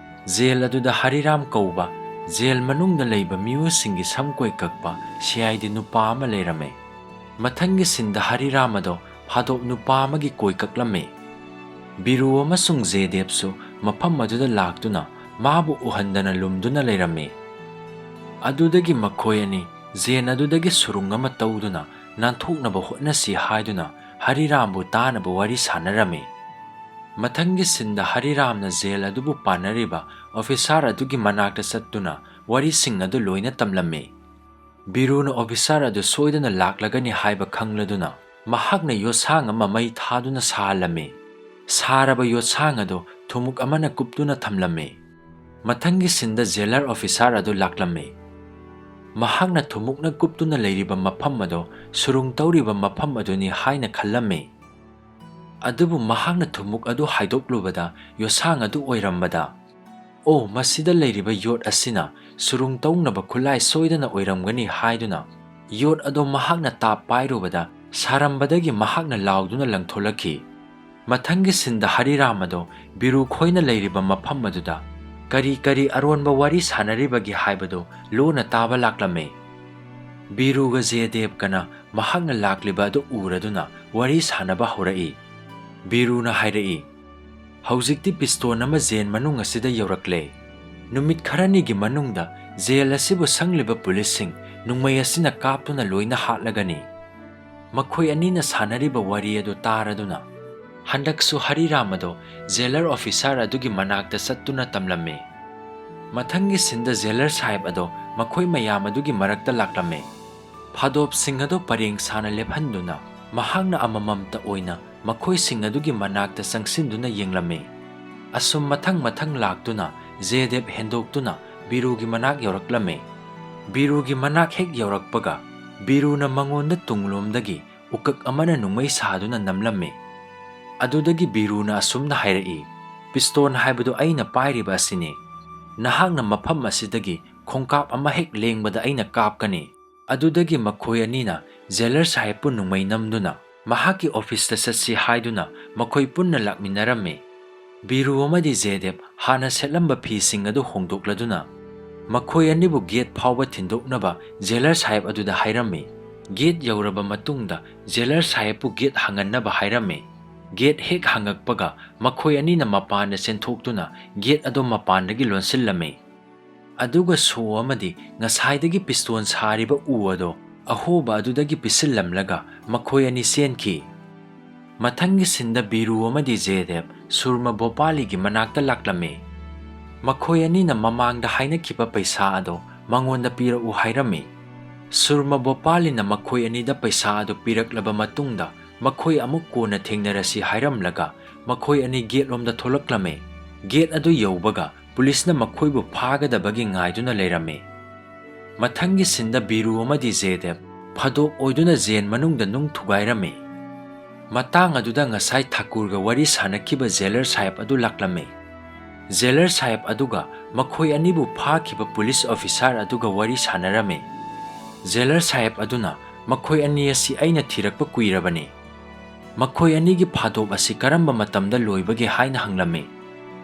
ꯖꯦꯜ ꯑꯗꯨꯗ ꯍꯔꯤꯔꯥꯝ ꯀꯧꯕ ꯖꯦꯜ ꯃꯅꯨꯡꯗ ꯂꯩꯕ ꯃꯤꯑꯣꯏꯁꯤꯡꯒꯤ ꯁꯝ ꯀꯣꯏ ꯀꯛꯄ ꯁꯤ ꯑꯥꯏ ꯗꯤ ꯅꯨꯄꯥ ꯑꯃ ꯂꯩꯔꯝꯃꯤ꯫ ꯃꯊꯪꯒꯤ ꯁꯤꯟꯗ ꯍꯔꯤꯔꯥꯝ ꯑꯗꯣ ꯐꯥꯗꯣꯛ ꯅꯨꯄꯥ ꯑꯃꯒꯤ ꯀꯣꯏ ꯀꯛꯂꯝꯃꯤ꯫ ꯕꯤꯔꯨ ꯑꯃꯁꯨꯡ ꯖꯦꯗꯦꯕꯁꯨ ꯃꯐꯝ ꯑꯗꯨꯗ ꯂꯥꯛꯇꯨꯅ ꯃꯥꯕꯨ ꯎꯍꯟꯗꯅ ꯂꯨꯝꯗꯨꯅ ꯂꯩꯔꯝꯃꯤ꯫ ꯑꯗꯨꯗꯒꯤ ꯃꯈꯣꯏ ꯑꯅꯤ ꯖꯦꯟ ꯑꯗꯨꯗꯒꯤ ꯁꯨꯔꯨꯡ ꯑꯃ ꯇꯧꯗꯨꯅ ꯅꯥꯟꯊꯣꯛꯅꯕ ꯍꯣꯠꯅꯁꯤ ꯍꯥꯏꯗꯨꯅ ꯍꯔꯤꯔꯥꯝꯕꯨ ꯇꯥꯅꯕ ꯋꯥꯔꯤ ꯁꯥꯟꯅꯔꯝꯃꯤ꯫ ꯃꯊꯪꯒꯤ ꯁꯤꯟꯗ ꯍꯔꯤꯔꯥꯝꯅ ꯖꯦꯜ ꯑꯗꯨꯕꯨ ꯄꯥꯟꯅꯔꯤꯕ ꯑꯣꯐꯤꯁꯥꯔ ꯑꯗꯨꯒꯤ ꯃꯅꯥꯛꯇ ꯆꯠꯇꯨꯅ ꯋꯥꯔꯤꯁꯤꯡ ꯑꯗꯨ ꯂꯣꯏꯅ ꯇꯝꯂꯝꯃꯤ꯫ ꯕꯤꯔꯨꯅ ꯑꯣꯐꯤꯁꯥꯔ ꯑꯗꯨ ꯁꯣꯏꯗꯅ ꯂꯥꯛꯂꯒꯅꯤ ꯍꯥꯏꯕ ꯈꯪꯂꯗꯨꯅ ꯃꯍꯥꯛꯅ ꯌꯣꯠꯁꯥꯡ ꯑꯃ ꯃꯩ ꯊꯥꯗꯨꯅ ꯁꯥꯍꯜꯂꯝꯃꯤ꯫ ꯁꯥꯔꯕ ꯌꯣꯠꯁꯥꯡ ꯑꯗꯨ ꯊꯨꯝꯃꯨꯛ ꯑꯃꯅ ꯀꯨꯞꯇꯨꯅ ꯊꯝꯂꯝꯃꯤ꯫ ꯃꯊꯪꯒꯤ ꯁꯤꯟꯗ ꯖꯦꯂꯔ ꯑꯣꯐꯤꯁꯥꯔ ꯑꯗꯨ ꯂꯥꯛꯂꯝꯃꯤ꯫ ꯃꯍꯥꯛꯅ ꯊꯨꯝꯃꯨꯛꯅ ꯀꯨꯞꯇꯨꯅ ꯂꯩꯔꯤꯕ ꯃꯐꯝ ꯑꯗꯨ ꯁꯨꯔꯨꯡ ꯇꯧꯔꯤꯕ ꯃꯐꯝ ꯑꯗꯨꯅꯤ ꯍꯥꯏꯅ ꯈꯜꯂꯝꯃꯤ꯫ ꯑꯗꯨꯕꯨ ꯃꯍꯥꯛꯅ ꯊꯨꯝꯃꯨꯛ ꯑꯗꯨ ꯍꯥꯏꯗꯣꯛꯂꯨꯕꯗ ꯌꯣꯠꯁꯥꯡ ꯑꯗꯨ ꯑꯣꯏꯔꯝꯕꯗ, "ꯑꯣ, ꯃꯁꯤꯗ ꯂꯩꯔꯤꯕ ꯌꯣꯠ ꯑꯁꯤꯅ ꯁꯨꯔꯨꯡ ꯇꯧꯅꯕ ꯈꯨꯠꯂꯥꯏ ꯁꯣꯏꯗꯅ ꯑꯣꯏꯔꯝꯒꯅꯤ" ꯍꯥꯏꯗꯨꯅ ꯌꯣꯠ ꯑꯗꯨ ꯃꯍꯥꯛꯅ ꯇꯥꯞ ꯄꯥꯏꯔꯨꯕꯗ ꯁꯥꯔꯝꯕꯗꯒꯤ ꯃꯍꯥꯛꯅ ꯂꯥꯎꯗꯨꯅ ꯂꯪꯊꯣꯛꯂꯛꯈꯤ꯫ ꯃꯊꯪꯒꯤ ꯁꯤꯟꯗ ꯍꯔꯤꯔꯥꯝ ꯑꯗꯨ ꯕꯤꯔꯨ ꯈꯣꯏꯅ ꯂꯩꯔꯤꯕ ꯃꯐꯝ ꯑꯗꯨꯗ ꯀꯔꯤ ꯀꯔꯤ ꯑꯔꯣꯟꯕ ꯋꯥꯔꯤ ꯁꯥꯟꯅꯔꯤꯕꯒꯦ ꯍꯥꯏꯕꯗꯨ ꯂꯣꯟꯅ ꯇꯥꯕ ꯂꯥꯛꯂꯝꯃꯤ꯫ ꯕꯤꯔꯨꯒ ꯖꯦꯗꯦꯕꯀꯅ ꯃꯍꯥꯛꯅ ꯂꯥꯛꯂꯤꯕ ꯑꯗꯨ ꯎꯔꯗꯨꯅ ꯋꯥꯔꯤ ꯁꯥꯟꯅꯕ ꯍꯧꯔꯛꯏ꯫ ꯕꯤꯔꯨꯅ ꯍꯥꯏꯔꯛꯏ, "ꯍꯧꯖꯤꯛꯇꯤ ꯄꯤꯁꯇꯣꯟ ꯑꯃ ꯖꯦꯜ ꯃꯅꯨꯡ ꯑꯁꯤꯗ ꯌꯧꯔꯛꯂꯦ꯫ ꯅꯨꯃꯤꯠ ꯈꯔꯅꯤꯒꯤ ꯃꯅꯨꯡꯗ ꯖꯦꯜ ꯑꯁꯤꯕꯨ ꯁꯪꯂꯤꯕ ꯄꯨꯂꯤꯁꯁꯤꯡ ꯅꯣꯡꯃꯩ ꯑꯁꯤꯅ ꯀꯥꯞꯇꯨꯅ ꯂꯣꯏꯅ ꯍꯥꯠꯂꯒꯅꯤ"꯫ ꯃꯈꯣꯏ ꯑꯅꯤꯅ ꯁꯥꯟꯅꯔꯤꯕ ꯋꯥꯔꯤ ꯑꯗꯨ ꯇꯥꯔꯗꯨꯅ ꯍꯟꯗꯛꯁꯨ ꯍꯔꯤꯔꯥꯝ ꯑꯗꯨ ꯖꯦꯂꯔ ꯑꯣꯐꯤꯁꯥꯔ ꯑꯗꯨꯒꯤ ꯃꯅꯥꯛꯇ ꯆꯠꯇꯨꯅ ꯇꯝꯂꯝꯃꯤ꯫ ꯃꯊꯪꯒꯤ ꯁꯤꯟꯗ ꯖꯦꯂꯔ ꯁꯥꯍꯦꯕ ꯑꯗꯨ ꯃꯈꯣꯏ ꯃꯌꯥꯝ ꯑꯗꯨꯒꯤ ꯃꯔꯛꯇ ꯂꯥꯛꯂꯝꯃꯤ꯫ ꯐꯥꯗꯣꯞꯁꯤꯡ ꯑꯗꯨ ꯄꯔꯦꯡ ꯁꯥꯅ ꯂꯦꯞꯍꯟꯗꯨꯅ ꯃꯍꯥꯛꯅ ꯑꯃꯃꯝꯇ ꯑꯣꯏꯅ ꯃꯈꯣꯏꯁꯤꯡ ꯑꯗꯨꯒꯤ ꯃꯅꯥꯛꯇ ꯆꯪꯁꯤꯟꯗꯨꯅ ꯌꯦꯡꯂꯝꯃꯤ꯫ ꯑꯁꯨꯝ ꯃꯊꯪ ꯃꯊꯪ ꯂꯥꯛꯇꯨꯅ ꯖꯦꯗꯦꯕ ꯍꯦꯟꯗꯣꯛꯇꯨꯅ ꯕꯤꯔꯨꯒꯤ ꯃꯅꯥꯛ ꯌꯧꯔꯛꯂꯝꯃꯤ꯫ ꯕꯤꯔꯨꯒꯤ ꯃꯅꯥꯛ ꯍꯦꯛ ꯌꯧꯔꯛꯄꯒ ꯕꯤꯔꯨꯅ ꯃꯉꯣꯟꯗ ꯇꯨꯡꯂꯣꯝꯗꯒꯤ ꯎꯀꯛ ꯑꯃꯅ ꯅꯣꯡꯃꯩ ꯁꯥꯗꯨꯅ ꯅꯝꯂꯝꯃꯤ꯫ ꯑꯗꯨꯗꯒꯤ ꯕꯤꯔꯨꯅ ꯑꯁꯨꯝꯅ ꯍꯥꯏꯔꯛꯏ, "ꯄꯤꯁꯇꯣꯟ ꯍꯥꯏꯕꯗꯨ ꯑꯩꯅ ꯄꯥꯏꯔꯤꯕ ꯑꯁꯤꯅꯤ꯫ ꯅꯍꯥꯛꯅ ꯃꯐꯝ ꯑꯁꯤꯗꯒꯤ ꯈꯣꯡꯀꯥꯞ ꯑꯃ ꯍꯦꯛ ꯂꯦꯡꯕꯗ ꯑꯩꯅ ꯀꯥꯞꯀꯅꯤ"꯫ ꯑꯗꯨꯗꯒꯤ ꯃꯈꯣꯏ ꯑꯅꯤꯅ ꯖꯦꯂꯔ ꯁꯥꯍꯦꯕꯄꯨ ꯅꯣꯡꯃꯩ ꯅꯝꯗꯨꯅ ꯃꯍꯥꯛꯀꯤ ꯑꯣꯐꯤꯁꯇ ꯆꯠꯁꯤ ꯍꯥꯏꯗꯨꯅ ꯃꯈꯣꯏ ꯄꯨꯟꯅ ꯂꯥꯛꯃꯤꯟꯅꯔꯝꯃꯤ꯫ ꯕꯤꯔꯨ ꯑꯃꯗꯤ ꯖꯦꯗꯦꯕ ꯍꯥꯟꯅ ꯁꯦꯠꯂꯝꯕ ꯐꯤꯁꯤꯡ ꯑꯗꯨ ꯍꯣꯡꯗꯣꯛꯂꯗꯨꯅ ꯃꯈꯣꯏ ꯑꯅꯤꯕꯨ ꯒꯦꯠ ꯐꯥꯎꯕ ꯊꯤꯟꯗꯣꯛꯅꯕ ꯖꯦꯂꯔ ꯁꯥꯍꯦꯕ ꯑꯗꯨꯗ ꯍꯥꯏꯔꯝꯃꯤ꯫ ꯒꯦꯠ ꯌꯧꯔꯕ ꯃꯇꯨꯡꯗ ꯖꯦꯂꯔ ꯁꯥꯍꯦꯕꯄꯨ ꯒꯦꯠ ꯍꯥꯡꯍꯟꯅꯕ ꯍꯥꯏꯔꯝꯃꯤ꯫ ꯒꯦꯠ ꯍꯦꯛ ꯍꯥꯡꯉꯛꯄꯒ ꯃꯈꯣꯏ ꯑꯅꯤꯅ ꯃꯄꯥꯟꯗ ꯆꯦꯟꯊꯣꯛꯇꯨꯅ ꯒꯦꯠ ꯑꯗꯨ ꯃꯄꯥꯟꯗꯒꯤ ꯂꯣꯟꯁꯤꯜꯂꯝꯃꯤ꯫ ꯑꯗꯨꯒ ꯁꯣ ꯑꯃꯗꯤ ꯉꯁꯥꯏꯗꯒꯤ ꯄꯤꯁꯇꯣꯟ ꯁꯥꯔꯤꯕ ꯎ ꯑꯗꯣ ꯑꯍꯣꯕ ꯑꯗꯨꯗꯒꯤ ꯄꯤꯁꯤꯜꯂꯝꯂꯒ ꯃꯈꯣꯏ ꯑꯅꯤ ꯆꯦꯟꯈꯤ꯫ ꯃꯊꯪꯒꯤ ꯁꯤꯟꯗ ꯕꯤꯔꯨ ꯑꯃꯗꯤ ꯖꯦꯗꯦꯕ ꯁꯨꯔꯃ ꯕꯣꯄꯥꯂꯤꯒꯤ ꯃꯅꯥꯛꯇ ꯂꯥꯛꯂꯝꯃꯤ꯫ ꯃꯈꯣꯏ ꯑꯅꯤꯅ ꯃꯃꯥꯡꯗ ꯍꯥꯏꯅꯈꯤꯕ ꯄꯩꯁꯥ ꯑꯗꯣ ꯃꯉꯣꯟꯗ ꯄꯤꯔꯛꯎ ꯍꯥꯏꯔꯝꯃꯤ꯫ ꯁꯨꯔꯃ ꯕꯣꯄꯥꯂꯤꯅ ꯃꯈꯣꯏ ꯑꯅꯤꯗ ꯄꯩꯁꯥ ꯑꯗꯨ ꯄꯤꯔꯛꯂꯕ ꯃꯇꯨꯡꯗ ꯃꯈꯣꯏ ꯑꯃꯨꯛ ꯀꯣꯟꯅ ꯊꯦꯡꯅꯔꯁꯤ ꯍꯥꯏꯔꯝꯂꯒ ꯃꯈꯣꯏ ꯑꯅꯤ ꯒꯦꯠꯂꯣꯝꯗ ꯊꯣꯛꯂꯛꯂꯝꯃꯤ꯫ ꯒꯦꯠ ꯑꯗꯨ ꯌꯧꯕꯒ ꯄꯨꯂꯤꯁꯅ ꯃꯈꯣꯏꯕꯨ ꯐꯥꯒꯗꯕꯒꯤ ꯉꯥꯏꯗꯨꯅ ꯂꯩꯔꯝꯃꯤ꯫ ꯃꯊꯪꯒꯤ ꯁꯤꯟꯗ ꯕꯤꯔꯨ ꯑꯃꯗꯤ ꯖꯦꯗꯦꯕ ꯐꯥꯗꯣꯛ ꯑꯣꯏꯗꯨꯅ ꯖꯦꯜ ꯃꯅꯨꯡꯗ ꯅꯨꯡ ꯊꯨꯒꯥꯏꯔꯝꯃꯤ꯫ ꯃꯇꯥꯡ ꯑꯗꯨꯗ ꯉꯁꯥꯏ ꯊꯥꯀꯨꯔꯒ ꯋꯥꯔꯤ ꯁꯥꯟꯅꯈꯤꯕ ꯖꯦꯂꯔ ꯁꯥꯍꯦꯕ ꯑꯗꯨ ꯂꯥꯛꯂꯝꯃꯤ꯫ ꯖꯦꯂꯔ ꯁꯥꯍꯦꯕ ꯑꯗꯨꯒ ꯃꯈꯣꯏ ꯑꯅꯤꯕꯨ ꯐꯥꯈꯤꯕ ꯄꯨꯂꯤꯁ ꯑꯣꯐꯤꯁꯥꯔ ꯑꯗꯨꯒ ꯋꯥꯔꯤ ꯁꯥꯟꯅꯔꯝꯃꯤ꯫ ꯖꯦꯂꯔ ꯁꯥꯍꯦꯕ ꯑꯗꯨꯅ ꯃꯈꯣꯏ ꯑꯅꯤ ꯑꯁꯤ ꯑꯩꯅ ꯊꯤꯔꯛꯄ ꯀꯨꯏꯔꯕꯅꯤ꯫ ꯃꯈꯣꯏ ꯑꯅꯤꯒꯤ ꯐꯥꯗꯣꯛ ꯑꯁꯤ ꯀꯔꯝꯕ ꯃꯇꯝꯗ ꯂꯣꯏꯕꯒꯦ ꯍꯥꯏꯅ ꯍꯪꯂꯝꯃꯤ꯫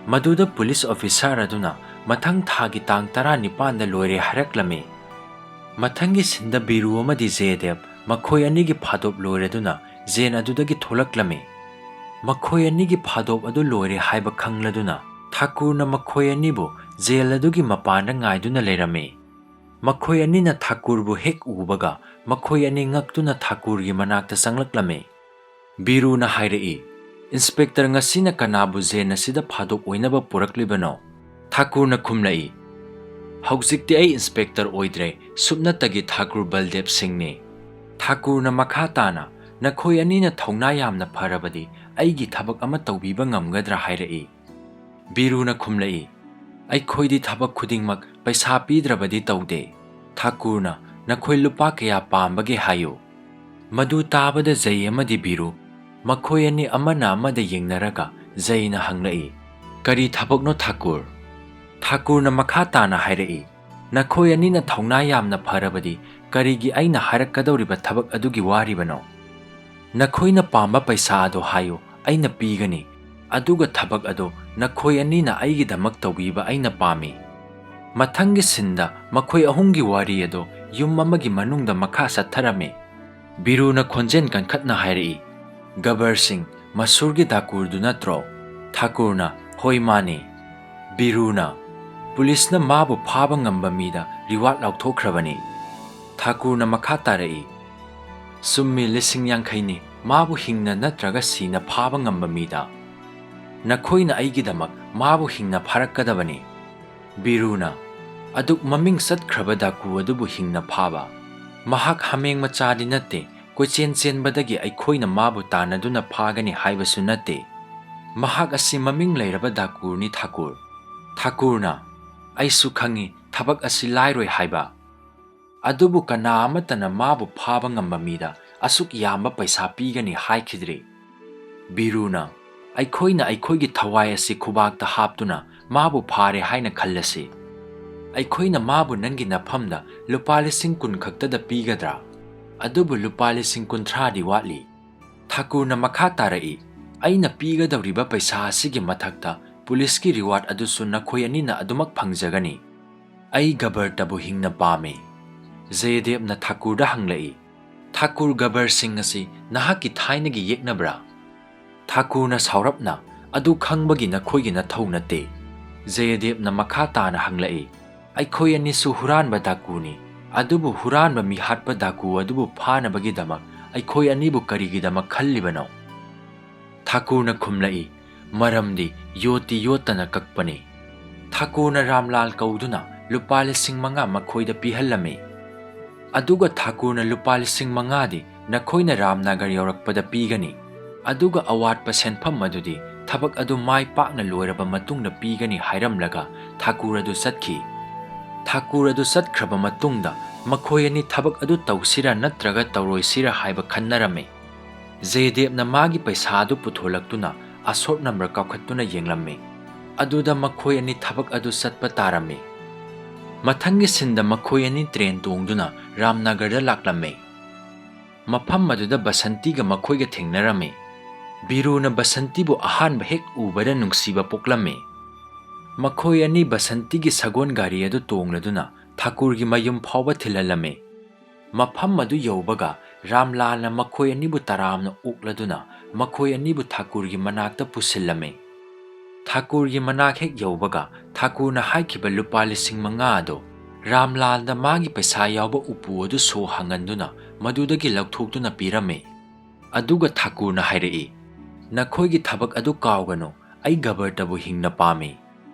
ꯃꯗꯨꯗ ꯄꯨꯂꯤꯁ ꯑꯣꯐꯤꯁꯥꯔ ꯑꯗꯨꯅ ꯃꯊꯪ ꯊꯥꯒꯤ ꯇꯥꯡ ꯇꯔꯥꯅꯤꯄꯥꯟꯗ ꯂꯣꯏꯔꯦ ꯍꯥꯏꯔꯛꯂꯝꯃꯤ꯫ ꯃꯊꯪꯒꯤ ꯁꯤꯟꯗ ꯕꯤꯔꯨ ꯑꯃꯗꯤ ꯖꯦꯗꯦꯕ ꯃꯈꯣꯏ ꯑꯅꯤꯒꯤ ꯐꯥꯗꯣꯛ ꯂꯣꯏꯔꯗꯨꯅ ꯖꯦꯜ ꯑꯗꯨꯗꯒꯤ ꯊꯣꯛꯂꯛꯂꯝꯃꯤ꯫ ꯃꯈꯣꯏ ꯑꯅꯤꯒꯤ ꯐꯥꯗꯣꯛ ꯑꯗꯨ ꯂꯣꯏꯔꯦ ꯍꯥꯏꯕ ꯈꯪꯂꯗꯨꯅ ꯊꯥꯀꯨꯔꯅ ꯃꯈꯣꯏ ꯑꯅꯤꯕꯨ ꯖꯦꯜ ꯑꯗꯨꯒꯤ ꯃꯄꯥꯟꯗ ꯉꯥꯏꯗꯨꯅ ꯂꯩꯔꯝꯃꯤ꯫ ꯃꯈꯣꯏ ꯑꯅꯤꯅ ꯊꯥꯀꯨꯔꯕꯨ ꯍꯦꯛ ꯎꯕꯒ ꯃꯈꯣꯏ ꯑꯅꯤ ꯉꯛꯇꯨꯅ ꯊꯥꯀꯨꯔꯒꯤ ꯃꯅꯥꯛꯇ ꯆꯪꯂꯛꯂꯝꯃꯤ꯫ ꯕꯤꯔꯨꯅ ꯍꯥꯏꯔꯛꯏ, "ꯏꯟꯁꯄꯦꯛꯇꯔ, ꯉꯁꯤꯅ ꯀꯅꯥꯕꯨ ꯖꯦꯜ ꯑꯁꯤꯗ ꯐꯥꯗꯣꯛ ꯑꯣꯏꯅꯕ ꯄꯨꯔꯛꯂꯤꯕꯅꯣ?" ꯊꯥꯀꯨꯔꯅ ꯈꯨꯝꯂꯛꯏ, "ꯍꯧꯖꯤꯛꯇꯤ ꯑꯩ ꯏꯟꯁꯄꯦꯛꯇꯔ ꯑꯣꯏꯗ꯭ꯔꯦ, ꯁꯨꯞꯅꯇꯒꯤ ꯊꯥꯀꯨꯔ ꯕꯜꯗꯦꯕ ꯁꯤꯡꯅꯤ꯫" ꯊꯥꯀꯨꯔꯅ ꯃꯈꯥ ꯇꯥꯅ, "ꯅꯈꯣꯏ ꯑꯅꯤꯅ ꯊꯧꯅꯥ ꯌꯥꯝꯅ ꯐꯔꯕꯗꯤ ꯑꯩꯒꯤ ꯊꯕꯛ ꯑꯃ ꯇꯧꯕꯤꯕ ꯉꯝꯒꯗ꯭ꯔꯥ?" ꯍꯥꯏꯔꯛꯏ꯫ ꯕꯤꯔꯨꯅ ꯈꯨꯝꯂꯛꯏ, "ꯑꯩꯈꯣꯏꯗꯤ ꯊꯕꯛ ꯈꯨꯗꯤꯡꯃꯛ ꯄꯩꯁꯥ ꯄꯤꯗ꯭ꯔꯕꯗꯤ ꯇꯧꯗꯦ꯫" ꯊꯥꯀꯨꯔꯅ, "ꯅꯈꯣꯏ ꯂꯨꯄꯥ ꯀꯌꯥ ꯄꯥꯝꯕꯒꯦ ꯍꯥꯏꯌꯨ꯫" ꯃꯗꯨ ꯇꯥꯕꯗ ꯖꯩ ꯑꯃꯗꯤ ꯕꯤꯔꯨ ꯃꯈꯣꯏ ꯑꯅꯤ ꯑꯃꯅ ꯑꯃꯗ ꯌꯦꯡꯅꯔꯒ ꯖꯩꯅ ꯍꯪꯂꯛꯏ, "ꯀꯔꯤ ꯊꯕꯛꯅꯣ ꯊꯥꯀꯨꯔ?" ꯊꯥꯀꯨꯔꯅ ꯃꯈꯥ ꯇꯥꯅ ꯍꯥꯏꯔꯛꯏ, "ꯅꯈꯣꯏ ꯑꯅꯤꯅ ꯊꯧꯅꯥ ꯌꯥꯝꯅ ꯐꯔꯕꯗꯤ ꯀꯔꯤꯒꯤ ꯑꯩꯅ ꯍꯥꯏꯔꯛꯀꯗꯧꯔꯤꯕ ꯊꯕꯛ ꯑꯗꯨꯒꯤ ꯋꯥꯔꯤꯕꯅꯣ? ꯅꯈꯣꯏꯅ ꯄꯥꯝꯕ ꯄꯩꯁꯥ ꯑꯗꯨ ꯍꯥꯏꯌꯨ, ꯑꯩꯅ ꯄꯤꯒꯅꯤ꯫ ꯑꯗꯨꯒ ꯊꯕꯛ ꯑꯗꯨ ꯅꯈꯣꯏ ꯑꯅꯤꯅ ꯑꯩꯒꯤꯗꯃꯛ ꯇꯧꯕꯤꯕ ꯑꯩꯅ ꯄꯥꯝꯃꯤ꯫" ꯃꯊꯪꯒꯤ ꯁꯤꯟꯗ ꯃꯈꯣꯏ ꯑꯍꯨꯝꯒꯤ ꯋꯥꯔꯤ ꯑꯗꯨ ꯌꯨꯝ ꯑꯃꯒꯤ ꯃꯅꯨꯡꯗ ꯃꯈꯥ ꯆꯠꯊꯔꯝꯃꯤ꯫ ꯕꯤꯔꯨꯅ ꯈꯣꯟꯖꯦꯜ ꯀꯟꯈꯠꯅ ꯍꯥꯏꯔꯛꯏ, "ꯒꯕꯔ ꯁꯤꯡ, ꯃꯁꯨꯔꯒꯤ ꯗꯥꯀꯨꯔꯗꯨ ꯅꯠꯇ꯭ꯔꯣ?" ꯊꯥꯀꯨꯔꯅ, "ꯍꯣꯏ, ꯃꯥꯅꯤ꯫" ꯕꯤꯔꯨꯅ, "ꯄꯨꯂꯤꯁꯅ ꯃꯥꯕꯨ ꯐꯥꯕ ꯉꯝꯕ ꯃꯤꯗ ꯔꯤꯋꯥꯔꯗ ꯂꯥꯎꯊꯣꯛꯈ꯭ꯔꯕꯅꯤ꯫" ꯊꯥꯀꯨꯔꯅ ꯃꯈꯥ ꯇꯥꯔꯛꯏ, "ꯆꯨꯝꯃꯤ, ꯂꯤꯁꯤꯡ ꯌꯥꯡꯈꯩꯅꯤ, ꯃꯥꯕꯨ ꯍꯤꯡꯅ ꯅꯠꯇ꯭ꯔꯒ ꯁꯤꯅ ꯐꯥꯕ ꯉꯝꯕ ꯃꯤꯗ꯫ ꯅꯈꯣꯏꯅ ꯑꯩꯒꯤꯗꯃꯛ ꯃꯥꯕꯨ ꯍꯤꯡꯅ ꯐꯥꯔꯛꯀꯗꯕꯅꯤ꯫ ꯕꯤꯔꯨꯅ, "ꯑꯗꯨꯛ ꯃꯃꯤꯡ ꯆꯠꯈ꯭ꯔꯕ ꯗꯥꯀꯨ ꯑꯗꯨꯕꯨ ꯍꯤꯡꯅ ꯐꯥꯕ? ꯃꯍꯥꯛ ꯍꯥꯃꯦꯡ ꯃꯆꯥꯗꯤ ꯅꯠꯇꯦ, ꯀꯣꯏꯆꯦꯟ ꯆꯦꯟꯕꯗꯒꯤ ꯑꯩꯈꯣꯏꯅ ꯃꯥꯕꯨ ꯇꯥꯟꯅꯗꯨꯅ ꯐꯥꯒꯅꯤ ꯍꯥꯏꯕꯁꯨ ꯅꯠꯇꯦ꯫ ꯃꯍꯥꯛ ꯑꯁꯤ ꯃꯃꯤꯡ ꯂꯩꯔꯕ ꯗꯥꯀꯨꯔꯅꯤ ꯊꯥꯀꯨꯔ꯫" ꯊꯥꯀꯨꯔꯅ, "ꯑꯩꯁꯨ ꯈꯪꯏ ꯊꯕꯛ ꯑꯁꯤ ꯂꯥꯏꯔꯣꯏ ꯍꯥꯏꯕ꯫ ꯑꯗꯨꯕꯨ ꯀꯅꯥ ꯑꯃꯠꯇꯅ ꯃꯥꯕꯨ ꯐꯥꯕ ꯉꯝꯕ ꯃꯤꯗ ꯑꯁꯨꯛ ꯌꯥꯝꯕ ꯄꯩꯁꯥ ꯄꯤꯒꯅꯤ ꯍꯥꯏꯈꯤꯗ꯭ꯔꯤ꯫" ꯕꯤꯔꯨꯅ, "ꯑꯩꯈꯣꯏꯅ ꯑꯩꯈꯣꯏꯒꯤ ꯊꯋꯥꯏ ꯑꯁꯤ ꯈꯨꯕꯥꯛꯇ ꯍꯥꯞꯇꯨꯅ ꯃꯥꯕꯨ ꯐꯥꯔꯦ ꯍꯥꯏꯅ ꯈꯜꯂꯁꯤ꯫ ꯑꯩꯈꯣꯏꯅ ꯃꯥꯕꯨ ꯅꯪꯒꯤ ꯅꯐꯝꯗ ꯂꯨꯄꯥ ꯂꯤꯁꯤꯡ ꯀꯨꯟ ꯈꯛꯇꯗ ꯄꯤꯒꯗ꯭ꯔꯥ? ꯑꯗꯨꯕꯨ ꯂꯨꯄꯥ ꯂꯤꯁꯤꯡ ꯀꯨꯟꯊ꯭ꯔꯥꯗꯤ ꯋꯥꯠꯂꯤ꯫" ꯊꯥꯀꯨꯔꯅ ꯃꯈꯥ ꯇꯥꯔꯛꯏ, "ꯑꯩꯅ ꯄꯤꯒꯗꯧꯔꯤꯕ ꯄꯩꯁꯥ ꯑꯁꯤꯒꯤ ꯃꯊꯛꯇ ꯄꯨꯂꯤꯁꯀꯤ ꯔꯤꯋꯥꯔꯗ ꯑꯗꯨꯁꯨ ꯅꯈꯣꯏ ꯑꯅꯤꯅ ꯑꯗꯨꯃꯛ ꯐꯪꯖꯒꯅꯤ꯫ ꯑꯩ ꯒꯕꯔꯇꯕꯨ ꯍꯤꯡꯅ ꯄꯥꯝꯃꯤ꯫" ꯖꯌꯗꯦꯕꯅ ꯊꯥꯀꯨꯔꯗ ꯍꯪꯂꯛꯏ, "ꯊꯥꯀꯨꯔ, ꯒꯕꯔ ꯁꯤꯡ ꯑꯁꯤ ꯅꯍꯥꯛꯀꯤ ꯊꯥꯏꯅꯒꯤ ꯌꯦꯛꯅꯕ꯭ꯔꯥ?" ꯊꯥꯀꯨꯔꯅ ꯁꯥꯎꯔꯞꯅ, "ꯑꯗꯨ ꯈꯪꯕꯒꯤ ꯅꯈꯣꯏꯒꯤ ꯅꯊꯧ ꯅꯠꯇꯦ꯫" ꯖꯌꯗꯦꯕꯅ ꯃꯈꯥ ꯇꯥꯅ ꯍꯪꯂꯛꯏ, "ꯑꯩꯈꯣꯏ ꯑꯅꯤꯁꯨ ꯍꯨꯔꯥꯟꯕ ꯗꯥꯀꯨꯅꯤ, ꯑꯗꯨꯕꯨ ꯍꯨꯔꯥꯟꯕ ꯃꯤꯍꯥꯠꯄ ꯗꯥꯀꯨ ꯑꯗꯨꯕꯨ ꯐꯥꯅꯕꯒꯤꯗꯃꯛ ꯑꯩꯈꯣꯏ ꯑꯅꯤꯕꯨ ꯀꯔꯤꯒꯤꯗꯃꯛ ꯈꯜꯂꯤꯕꯅꯣ?" ꯊꯥꯀꯨꯔꯅ ꯈꯨꯝꯂꯛꯏ, "ꯃꯔꯝꯗꯤ ꯌꯣꯠꯇꯤ ꯌꯣꯠꯇꯅ ꯀꯛꯄꯅꯤ꯫" ꯊꯥꯀꯨꯔꯅ ꯔꯥꯝꯂꯥꯜ ꯀꯧꯗꯨꯅ ꯂꯨꯄꯥ ꯂꯤꯁꯤꯡ ꯃꯉꯥ ꯃꯈꯣꯏꯗ ꯄꯤꯍꯜꯂꯝꯃꯤ꯫ ꯑꯗꯨꯒ ꯊꯥꯀꯨꯔꯅ ꯂꯨꯄꯥ ꯂꯤꯁꯤꯡ ꯃꯉꯥꯗꯤ ꯅꯈꯣꯏꯅ ꯔꯥꯝꯅꯥꯒꯔ ꯌꯧꯔꯛꯄꯗ ꯄꯤꯒꯅꯤ꯫ ꯑꯗꯨꯒ ꯑꯋꯥꯠꯄ ꯁꯦꯟꯐꯝ ꯑꯗꯨꯗꯤ ꯊꯕꯛ ꯑꯗꯨ ꯃꯥꯏ ꯄꯥꯛꯅ ꯂꯣꯏꯔꯕ ꯃꯇꯨꯡꯗ ꯄꯤꯒꯅꯤ ꯍꯥꯏꯔꯝꯂꯒ ꯊꯥꯀꯨꯔ ꯑꯗꯨ ꯆꯠꯈꯤ꯫ ꯊꯥꯀꯨꯔ ꯑꯗꯨ ꯆꯠꯈ꯭ꯔꯕ ꯃꯇꯨꯡꯗ ꯃꯈꯣꯏ ꯑꯅꯤ ꯊꯕꯛ ꯑꯗꯨ ꯇꯧꯁꯤꯔꯥ ꯅꯠꯇ꯭ꯔꯒ ꯇꯧꯔꯣꯏꯁꯤꯔꯥ ꯍꯥꯏꯕ ꯈꯟꯅꯔꯝꯃꯤ꯫ ꯖꯌꯗꯦꯕꯅ ꯃꯥꯒꯤ ꯄꯩꯁꯥ ꯑꯗꯨ ꯄꯨꯊꯣꯂꯛꯇꯨꯅ ꯑꯁꯣꯠ ꯅꯝꯕꯔ ꯀꯥꯎꯈꯠꯇꯨꯅ ꯌꯦꯡꯂꯝꯃꯤ꯫ ꯑꯗꯨꯗ ꯃꯈꯣꯏ ꯑꯅꯤ ꯊꯕꯛ ꯑꯗꯨ ꯆꯠꯄ ꯇꯥꯔꯝꯃꯤ꯫ ꯃꯊꯪꯒꯤ ꯁꯤꯟꯗ ꯃꯈꯣꯏ ꯑꯅꯤ ꯇ꯭ꯔꯦꯟ ꯇꯣꯡꯗꯨꯅ ꯔꯥꯝꯅꯒꯔꯗ ꯂꯥꯛꯂꯝꯃꯤ꯫ ꯃꯐꯝ ꯑꯗꯨꯗ ꯕꯁꯟꯇꯤꯒ ꯃꯈꯣꯏꯒ ꯊꯦꯡꯅꯔꯝꯃꯤ꯫ ꯕꯤꯔꯨꯅ ꯕꯁꯟꯇꯤꯕꯨ ꯑꯍꯥꯟꯕ ꯍꯦꯛ ꯎꯕꯗ ꯅꯨꯡꯁꯤꯕ ꯄꯣꯛꯂꯝꯃꯤ꯫ ꯃꯈꯣꯏ ꯑꯅꯤ ꯕꯁꯟꯇꯤꯒꯤ ꯁꯒꯣꯜ ꯒꯥꯔꯤ ꯑꯗꯨ ꯇꯣꯡꯂꯗꯨꯅ ꯊꯥꯀꯨꯔꯒꯤ ꯃꯌꯨꯝ ꯐꯥꯎꯕ ꯊꯤꯜꯍꯜꯂꯝꯃꯤ꯫ ꯃꯐꯝ ꯑꯗꯨ ꯌꯧꯕꯒ ꯔꯥꯝꯂꯥꯜꯅ ꯃꯈꯣꯏ ꯑꯅꯤꯕꯨ ꯇꯔꯥꯝꯅ ꯑꯣꯛꯂꯗꯨꯅ ꯃꯈꯣꯏ ꯑꯅꯤꯕꯨ ꯊꯥꯀꯨꯔꯒꯤ ꯃꯅꯥꯛꯇ ꯄꯨꯁꯤꯜꯂꯝꯃꯤ꯫ ꯊꯥꯀꯨꯔꯒꯤ ꯃꯅꯥꯛ ꯍꯦꯛ ꯌꯧꯕꯒ ꯊꯥꯀꯨꯔꯅ ꯍꯥꯏꯈꯤꯕ ꯂꯨꯄꯥ ꯂꯤꯁꯤꯡ ꯃꯉꯥ ꯑꯗꯨ ꯔꯥꯝꯂꯥꯜꯗ ꯃꯥꯒꯤ ꯄꯩꯁꯥ ꯌꯥꯎꯕ ꯎꯄꯨ ꯑꯗꯨ ꯁꯣ ꯍꯥꯡꯍꯟꯗꯨꯅ ꯃꯗꯨꯗꯒꯤ ꯂꯧꯊꯣꯛꯇꯨꯅ ꯄꯤꯔꯝꯃꯤ꯫ ꯑꯗꯨꯒ ꯊꯥꯀꯨꯔꯅ ꯍꯥꯏꯔꯛꯏ, "ꯅꯈꯣꯏꯒꯤ ꯊꯕꯛ ꯑꯗꯨ ꯀꯥꯎꯒꯅꯨ, ꯑꯩ ꯒꯕꯔꯇꯕꯨ ꯍꯤꯡꯅ ꯄꯥꯝꯃꯤ꯫"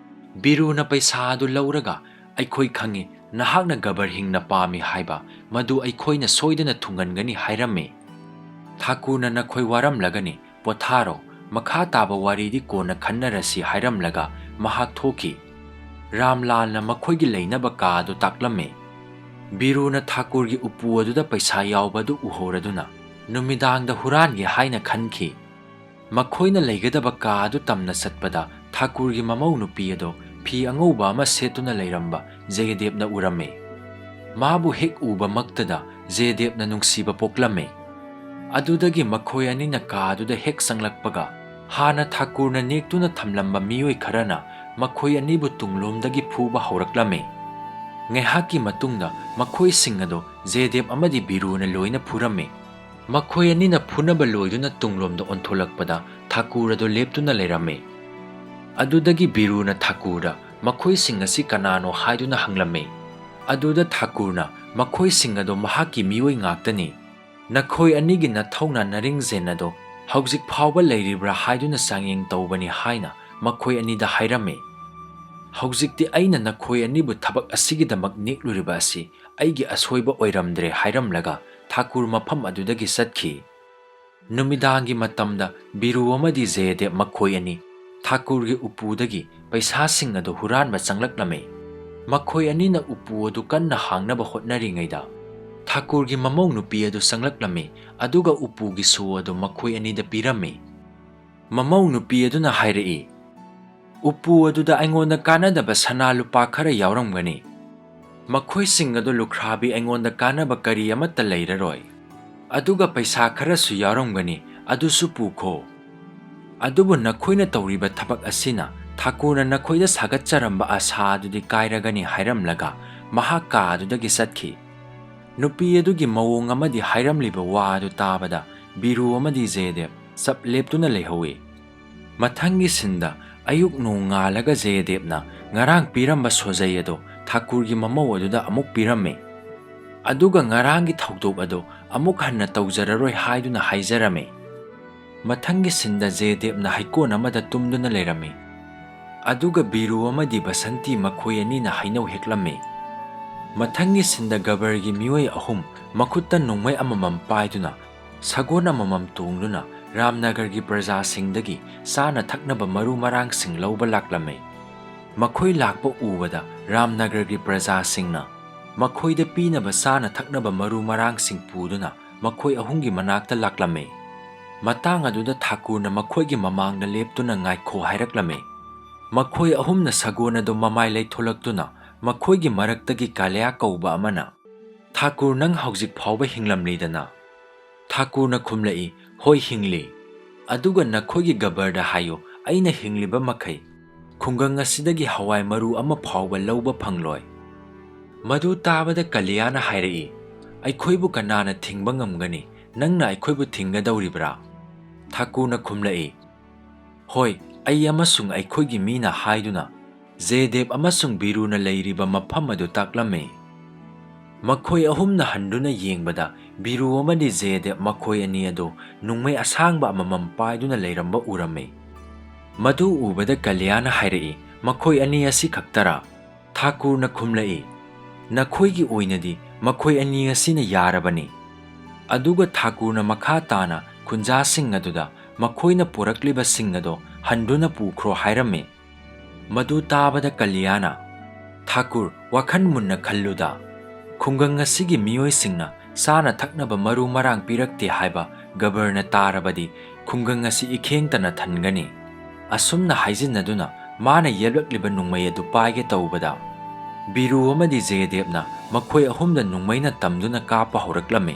ꯕꯤꯔꯨꯅ ꯄꯩꯁꯥ ꯑꯗꯨ ꯂꯧꯔꯒ, "ꯑꯩꯈꯣꯏ ꯈꯪꯏ, ꯅꯍꯥꯛꯅ ꯒꯕꯔ ꯍꯤꯡꯅ ꯄꯥꯝꯃꯤ ꯍꯥꯏꯕ, ꯃꯗꯨ ꯑꯩꯈꯣꯏꯅ ꯁꯣꯏꯗꯅ ꯊꯨꯡꯍꯟꯒꯅꯤ" ꯍꯥꯏꯔꯝꯃꯤ꯫ ꯊꯥꯀꯨꯔꯅ, "ꯅꯈꯣꯏ ꯋꯥꯔꯝꯂꯒꯅꯤ, ꯄꯣꯊꯥꯔꯣ, ꯃꯈꯥ ꯇꯥꯕ ꯋꯥꯔꯤꯗꯤ ꯀꯣꯟꯅ ꯈꯟꯅꯔꯁꯤ" ꯍꯥꯏꯔꯝꯂꯒ ꯃꯍꯥꯛ ꯊꯣꯛꯈꯤ꯫ ꯔꯥꯝꯂꯥꯜꯅ ꯃꯈꯣꯏꯒꯤ ꯂꯩꯅꯕ ꯀꯥ ꯑꯗꯨ ꯇꯥꯛꯂꯝꯃꯤ꯫ ꯕꯤꯔꯨꯅ ꯊꯥꯀꯨꯔꯒꯤ ꯎꯄꯨ ꯑꯗꯨꯗ ꯄꯩꯁꯥ ꯌꯥꯎꯕ ꯑꯗꯨ ꯎꯍꯧꯔꯗꯨꯅ ꯅꯨꯃꯤꯗꯥꯡꯗ ꯍꯨꯔꯥꯟꯒꯦ ꯍꯥꯏꯅ ꯈꯟꯈꯤ꯫ ꯃꯈꯣꯏꯅ ꯂꯩꯒꯗꯕ ꯀꯥ ꯑꯗꯨ ꯇꯝꯅ ꯆꯠꯄꯗ ꯊꯥꯀꯨꯔꯒꯤ ꯃꯃꯧ ꯅꯨꯄꯤ ꯑꯗꯨ ꯐꯤ ꯑꯉꯧꯕ ꯑꯃ ꯁꯦꯠꯇꯨꯅ ꯂꯩꯔꯝꯕ ꯖꯌꯗꯦꯕꯅ ꯎꯔꯝꯃꯤ꯫ ꯃꯥꯕꯨ ꯍꯦꯛ ꯎꯕꯃꯛꯇꯗ ꯖꯌꯗꯦꯕꯅ ꯅꯨꯡꯁꯤꯕ ꯄꯣꯛꯂꯝꯃꯤ꯫ ꯑꯗꯨꯗꯒꯤ ꯃꯈꯣꯏ ꯑꯅꯤꯅ ꯀꯥ ꯑꯗꯨꯗ ꯍꯦꯛ ꯆꯪꯂꯛꯄꯒ, ꯍꯥꯟꯅ ꯊꯥꯀꯨꯔꯅ ꯅꯦꯛꯇꯨꯅ ꯊꯝꯂꯝꯕ ꯃꯤꯑꯣꯏ ꯈꯔꯅ ꯃꯈꯣꯏ ꯑꯅꯤꯕꯨ ꯇꯨꯡꯂꯣꯝꯗꯒꯤ ꯐꯨꯕ ꯍꯧꯔꯛꯂꯝꯃꯤ꯫ ꯉꯥꯏꯍꯥꯛꯀꯤ ꯃꯇꯨꯡꯗ ꯃꯈꯣꯏꯁꯤꯡ ꯑꯗꯨ ꯖꯦꯗꯦꯕ ꯑꯃꯗꯤ ꯕꯤꯔꯨꯅ ꯂꯣꯏꯅ ꯐꯨꯔꯝꯃꯤ꯫ ꯃꯈꯣꯏ ꯑꯅꯤꯅ ꯐꯨꯅꯕ ꯂꯣꯏꯗꯨꯅ ꯇꯨꯡꯂꯣꯝꯗ ꯑꯣꯟꯊꯣꯂꯛꯄꯗ ꯊꯥꯀꯨꯔ ꯑꯗꯨ ꯂꯦꯞꯇꯨꯅ ꯂꯩꯔꯝꯃꯤ꯫ ꯑꯗꯨꯗꯒꯤ ꯕꯤꯔꯨꯅ ꯊꯥꯀꯨꯔꯗ ꯃꯈꯣꯏꯁꯤꯡ ꯑꯁꯤ ꯀꯅꯥꯅꯣ ꯍꯥꯏꯗꯨꯅ ꯍꯪꯂꯝꯃꯤ꯫ ꯑꯗꯨꯗ ꯊꯥꯀꯨꯔꯅ ꯃꯈꯣꯏꯁꯤꯡ ꯑꯗꯨ ꯃꯍꯥꯛꯀꯤ ꯃꯤꯑꯣꯏ ꯉꯥꯛꯇꯅꯤ, ꯅꯈꯣꯏ ꯑꯅꯤꯒꯤ ꯅꯊꯧꯅ ꯅꯔꯤꯡꯖꯦꯟ ꯑꯗꯣ ꯍꯧꯖꯤꯛ ꯐꯥꯎꯕ ꯂꯩꯔꯤꯕ꯭ꯔꯥ ꯍꯥꯏꯗꯨꯅ ꯆꯥꯡꯌꯦꯡ ꯇꯧꯕꯅꯤ ꯍꯥꯏꯅ ꯃꯈꯣꯏ ꯑꯅꯤꯗ ꯍꯥꯏꯔꯝꯃꯤ꯫ ꯍꯧꯖꯤꯛꯇꯤ ꯑꯩꯅ ꯅꯈꯣꯏ ꯑꯅꯤꯕꯨ ꯊꯕꯛ ꯑꯁꯤꯒꯤꯗꯃꯛ ꯅꯦꯛꯂꯨꯔꯤꯕ ꯑꯁꯤ ꯑꯩꯒꯤ ꯑꯁꯣꯏꯕ ꯑꯣꯏꯔꯝꯗ꯭ꯔꯦ ꯍꯥꯏꯔꯝꯂꯒ ꯊꯥꯀꯨꯔ ꯃꯐꯝ ꯑꯗꯨꯗꯒꯤ ꯆꯠꯈꯤ꯫ ꯅꯨꯃꯤꯗꯥꯡꯒꯤ ꯃꯇꯝꯗ ꯕꯤꯔꯨ ꯑꯃꯗꯤ ꯖꯌꯗꯦꯕ ꯃꯈꯣꯏ ꯑꯅꯤ ꯊꯥꯀꯨꯔꯒꯤ ꯎꯄꯨꯗꯒꯤ ꯄꯩꯁꯥꯁꯤꯡ ꯑꯗꯨ ꯍꯨꯔꯥꯟꯕ ꯆꯪꯂꯛꯂꯝꯃꯤ꯫ ꯃꯈꯣꯏ ꯑꯅꯤꯅ ꯎꯄꯨ ꯑꯗꯨ ꯀꯟꯅ ꯍꯥꯡꯅꯕ ꯍꯣꯠꯅꯔꯤꯉꯩꯗ ꯊꯥꯀꯨꯔꯒꯤ ꯃꯃꯧ ꯅꯨꯄꯤ ꯑꯗꯨ ꯆꯪꯂꯛꯂꯝꯃꯤ, ꯑꯗꯨꯒ ꯎꯄꯨꯒꯤ ꯁꯣ ꯑꯗꯨ ꯃꯈꯣꯏ ꯑꯅꯤꯗ ꯄꯤꯔꯝꯃꯤ꯫ ꯃꯃꯧ ꯅꯨꯄꯤ ꯑꯗꯨꯅ ꯍꯥꯏꯔꯛꯏ, "ꯎꯄꯨ ꯑꯗꯨꯗ ꯑꯩꯉꯣꯟꯗ ꯀꯥꯟꯅꯗꯕ ꯁꯅꯥ ꯂꯨꯄꯥ ꯈꯔ ꯌꯥꯎꯔꯝꯒꯅꯤ꯫ ꯃꯈꯣꯏꯁꯤꯡ ꯑꯗꯨ ꯂꯨꯈ꯭ꯔꯥꯕꯤ ꯑꯩꯉꯣꯟꯗ ꯀꯥꯟꯅꯕ ꯀꯔꯤ ꯑꯃꯠꯇ ꯂꯩꯔꯔꯣꯏ꯫ ꯑꯗꯨꯒ ꯄꯩꯁꯥ ꯈꯔꯁꯨ ꯌꯥꯎꯔꯝꯒꯅꯤ, ꯑꯗꯨꯁꯨ ꯄꯨꯈꯣ꯫ ꯑꯗꯨꯕꯨ ꯅꯈꯣꯏꯅ ꯇꯧꯔꯤꯕ ꯊꯕꯛ ꯑꯁꯤꯅ ꯊꯥꯀꯨꯔꯅ ꯅꯈꯣꯏꯗ ꯁꯥꯒꯠꯆꯔꯝꯕ ꯑꯁꯥ ꯑꯗꯨꯗꯤ ꯀꯥꯏꯔꯒꯅꯤ" ꯍꯥꯏꯔꯝꯂꯒ ꯃꯍꯥꯛ ꯀꯥ ꯑꯗꯨꯗꯒꯤ ꯆꯠꯈꯤ꯫ ꯅꯨꯄꯤ ꯑꯗꯨꯒꯤ ꯃꯑꯣꯡ ꯑꯃꯗꯤ ꯍꯥꯏꯔꯝꯂꯤꯕ ꯋꯥ ꯑꯗꯨ ꯇꯥꯕꯗ ꯕꯤꯔꯨ ꯑꯃꯗꯤ ꯖꯦꯗꯦꯕ ꯆꯞ ꯂꯦꯞꯇꯨꯅ ꯂꯩꯍꯧꯏ꯫ ꯃꯊꯪꯒꯤ ꯁꯤꯟꯗ ꯑꯌꯨꯛ ꯅꯣꯡ ꯉꯥꯜꯂꯒ ꯖꯌꯗꯦꯕꯅ ꯉꯔꯥꯡ ꯄꯤꯔꯝꯕ ꯁꯣꯖꯩ ꯑꯗꯨ ꯊꯥꯀꯨꯔꯒꯤ ꯃꯃꯧ ꯑꯗꯨꯗ ꯑꯃꯨꯛ ꯄꯤꯔꯝꯃꯤ꯫ ꯑꯗꯨꯒ ꯉꯔꯥꯡꯒꯤ ꯊꯧꯗꯣꯛ ꯑꯗꯨ ꯑꯃꯨꯛ ꯍꯟꯅ ꯇꯧꯖꯔꯔꯣꯏ ꯍꯥꯏꯗꯨꯅ ꯍꯥꯏꯖꯔꯝꯃꯤ꯫ ꯃꯊꯪꯒꯤ ꯁꯤꯟꯗ ꯖꯦꯗꯦꯕꯅ ꯍꯩꯀꯣꯜ ꯑꯃꯗ ꯇꯨꯝꯗꯨꯅ ꯂꯩꯔꯝꯃꯤ꯫ ꯑꯗꯨꯒ ꯕꯤꯔꯨ ꯑꯃꯗꯤ ꯕꯁꯟꯇꯤ ꯃꯈꯣꯏ ꯑꯅꯤꯅ ꯍꯩꯅꯧ ꯍꯦꯛꯂꯝꯃꯤ꯫ ꯃꯊꯪꯒꯤ ꯁꯤꯟꯗ ꯒꯕꯔꯒꯤ ꯃꯤꯑꯣꯏ ꯑꯍꯨꯝ ꯃꯈꯨꯠꯇ ꯅꯣꯡꯃꯩ ꯑꯃꯃꯝ ꯄꯥꯏꯗꯨꯅ ꯁꯒꯣꯜ ꯑꯃꯃꯝ ꯇꯣꯡꯗꯨꯅ ꯔꯥꯝꯅꯒꯔꯒꯤ ꯄ꯭ꯔꯖꯥꯁꯤꯡꯗꯒꯤ ꯆꯥꯅ ꯊꯛꯅꯕ ꯃꯔꯨ ꯃꯔꯥꯡꯁꯤꯡ ꯂꯧꯕ ꯂꯥꯛꯂꯝꯃꯤ꯫ ꯃꯈꯣꯏ ꯂꯥꯛꯄ ꯎꯕꯗ ꯔꯥꯝꯅꯒꯔꯒꯤ ꯄ꯭ꯔꯖꯥꯁꯤꯡꯅ ꯃꯈꯣꯏꯗ ꯄꯤꯅꯕ ꯆꯥꯅ ꯊꯛꯅꯕ ꯃꯔꯨ ꯃꯔꯥꯡꯁꯤꯡ ꯄꯨꯗꯨꯅ ꯃꯈꯣꯏ ꯑꯍꯨꯝꯒꯤ ꯃꯅꯥꯛꯇ ꯂꯥꯛꯂꯝꯃꯤ꯫ ꯃꯇꯥꯡ ꯑꯗꯨꯗ ꯊꯥꯀꯨꯔꯅ ꯃꯈꯣꯏꯒꯤ ꯃꯃꯥꯡꯗ ꯂꯦꯞꯇꯨꯅ ꯉꯥꯏꯈꯣ ꯍꯥꯏꯔꯛꯂꯝꯃꯤ꯫ ꯃꯈꯣꯏ ꯑꯍꯨꯝꯅ ꯁꯒꯣꯜ ꯑꯗꯨ ꯃꯃꯥꯏ ꯂꯩꯊꯣꯂꯛꯇꯨꯅ ꯃꯈꯣꯏꯒꯤ ꯃꯔꯛꯇꯒꯤ ꯀꯥꯂꯤꯌꯥ ꯀꯧꯕ ꯑꯃꯅ, "ꯊꯥꯀꯨꯔ, ꯅꯪ ꯍꯧꯖꯤꯛ ꯐꯥꯎꯕ ꯍꯤꯡꯂꯝꯂꯤꯗꯅ?" ꯊꯥꯀꯨꯔꯅ ꯈꯨꯝꯂꯛꯏ, "ꯍꯣꯏ, ꯍꯤꯡꯂꯤ꯫ ꯑꯗꯨꯒ ꯅꯈꯣꯏꯒꯤ ꯒꯕꯔꯗ ꯍꯥꯏꯌꯨ, ꯑꯩꯅ ꯍꯤꯡꯂꯤꯕ ꯃꯈꯩ ꯈꯨꯡꯒꯪ ꯑꯁꯤꯗꯒꯤ ꯍꯋꯥꯏ ꯃꯔꯨ ꯑꯃ ꯐꯥꯎꯕ ꯂꯧꯕ ꯐꯪꯂꯣꯏ꯫" ꯃꯗꯨ ꯇꯥꯕꯗ ꯀꯂꯤꯌꯥꯅ ꯍꯥꯏꯔꯛꯏ, "ꯑꯩꯈꯣꯏꯕꯨ ꯀꯅꯥꯅ ꯊꯤꯡꯕ ꯉꯝꯒꯅꯤ? ꯅꯪꯅ ꯑꯩꯈꯣꯏꯕꯨ ꯊꯤꯡꯒꯗꯧꯔꯤꯕ꯭ꯔꯥ?" ꯊꯥꯀꯨꯔꯅ ꯈꯨꯝꯂꯛꯏ, "ꯍꯣꯏ, ꯑꯩ ꯑꯃꯁꯨꯡ ꯑꯩꯈꯣꯏꯒꯤ ꯃꯤꯅ" ꯍꯥꯏꯗꯨꯅ ꯖꯦꯗꯦꯕ ꯑꯃꯁꯨꯡ ꯕꯤꯔꯨꯅ ꯂꯩꯔꯤꯕ ꯃꯐꯝ ꯑꯗꯨ ꯇꯥꯛꯂꯝꯃꯤ꯫ ꯃꯈꯣꯏ ꯑꯍꯨꯝꯅ ꯍꯟꯗꯨꯅ ꯌꯦꯡꯕꯗ ꯕꯤꯔꯨ ꯑꯃꯗꯤ ꯖꯦꯗꯦꯕ ꯃꯈꯣꯏ ꯑꯅꯤ ꯑꯗꯨ ꯅꯣꯡꯃꯩ ꯑꯁꯥꯡꯕ ꯑꯃꯃꯝ ꯄꯥꯏꯗꯨꯅ ꯂꯩꯔꯝꯕ ꯎꯔꯝꯃꯤ꯫ ꯃꯗꯨ ꯎꯕꯗ ꯀꯂꯤꯌꯥꯅ ꯍꯥꯏꯔꯛꯏ, "ꯃꯈꯣꯏ ꯑꯅꯤ ꯑꯁꯤ ꯈꯛꯇꯔꯥ?" ꯊꯥꯀꯨꯔꯅ ꯈꯨꯝꯂꯛꯏ, "ꯅꯈꯣꯏꯒꯤ ꯑꯣꯏꯅꯗꯤ ꯃꯈꯣꯏ ꯑꯅꯤ ꯑꯁꯤꯅ ꯌꯥꯔꯕꯅꯤ꯫" ꯑꯗꯨꯒ ꯊꯥꯀꯨꯔꯅ ꯃꯈꯥ ꯇꯥꯅ ꯈꯨꯟꯖꯥꯁꯤꯡ ꯑꯗꯨꯗ ꯃꯈꯣꯏꯅ ꯄꯨꯔꯛꯂꯤꯕꯁꯤꯡ ꯑꯗꯨ ꯍꯟꯗꯨꯅ ꯄꯨꯈ꯭ꯔꯣ ꯍꯥꯏꯔꯝꯃꯤ꯫ ꯃꯗꯨ ꯇꯥꯕꯗ ꯀꯂꯤꯌꯥꯅ, "ꯊꯥꯀꯨꯔ, ꯋꯥꯈꯜ ꯃꯨꯟꯅ ꯈꯜꯂꯨꯗ꯫ ꯈꯨꯡꯒꯪ ꯑꯁꯤꯒꯤ ꯃꯤꯑꯣꯏꯁꯤꯡꯅ ꯆꯥꯅ ꯊꯛꯅꯕ ꯃꯔꯨ ꯃꯔꯥꯡ ꯄꯤꯔꯛꯇꯦ ꯍꯥꯏꯕ ꯒꯕꯔꯅ ꯇꯥꯔꯕꯗꯤ ꯈꯨꯡꯒꯪ ꯑꯁꯤ ꯏꯈꯦꯡꯇꯅ ꯊꯟꯒꯅꯤ꯫" ꯑꯁꯨꯝꯅ ꯍꯥꯏꯖꯤꯟꯅꯗꯨꯅ ꯃꯥꯅ ꯌꯦꯞꯂꯛꯂꯤꯕ ꯅꯣꯡꯃꯩ ꯑꯗꯨ ꯄꯥꯏꯒꯦ ꯇꯧꯕꯗ, ꯕꯤꯔꯨ ꯑꯃꯗꯤ ꯖꯌꯗꯦꯕꯅ ꯃꯈꯣꯏ ꯑꯍꯨꯝꯗ ꯅꯣꯡꯃꯩꯅ ꯇꯝꯗꯨꯅ ꯀꯥꯞꯄ ꯍꯧꯔꯛꯂꯝꯃꯤ꯫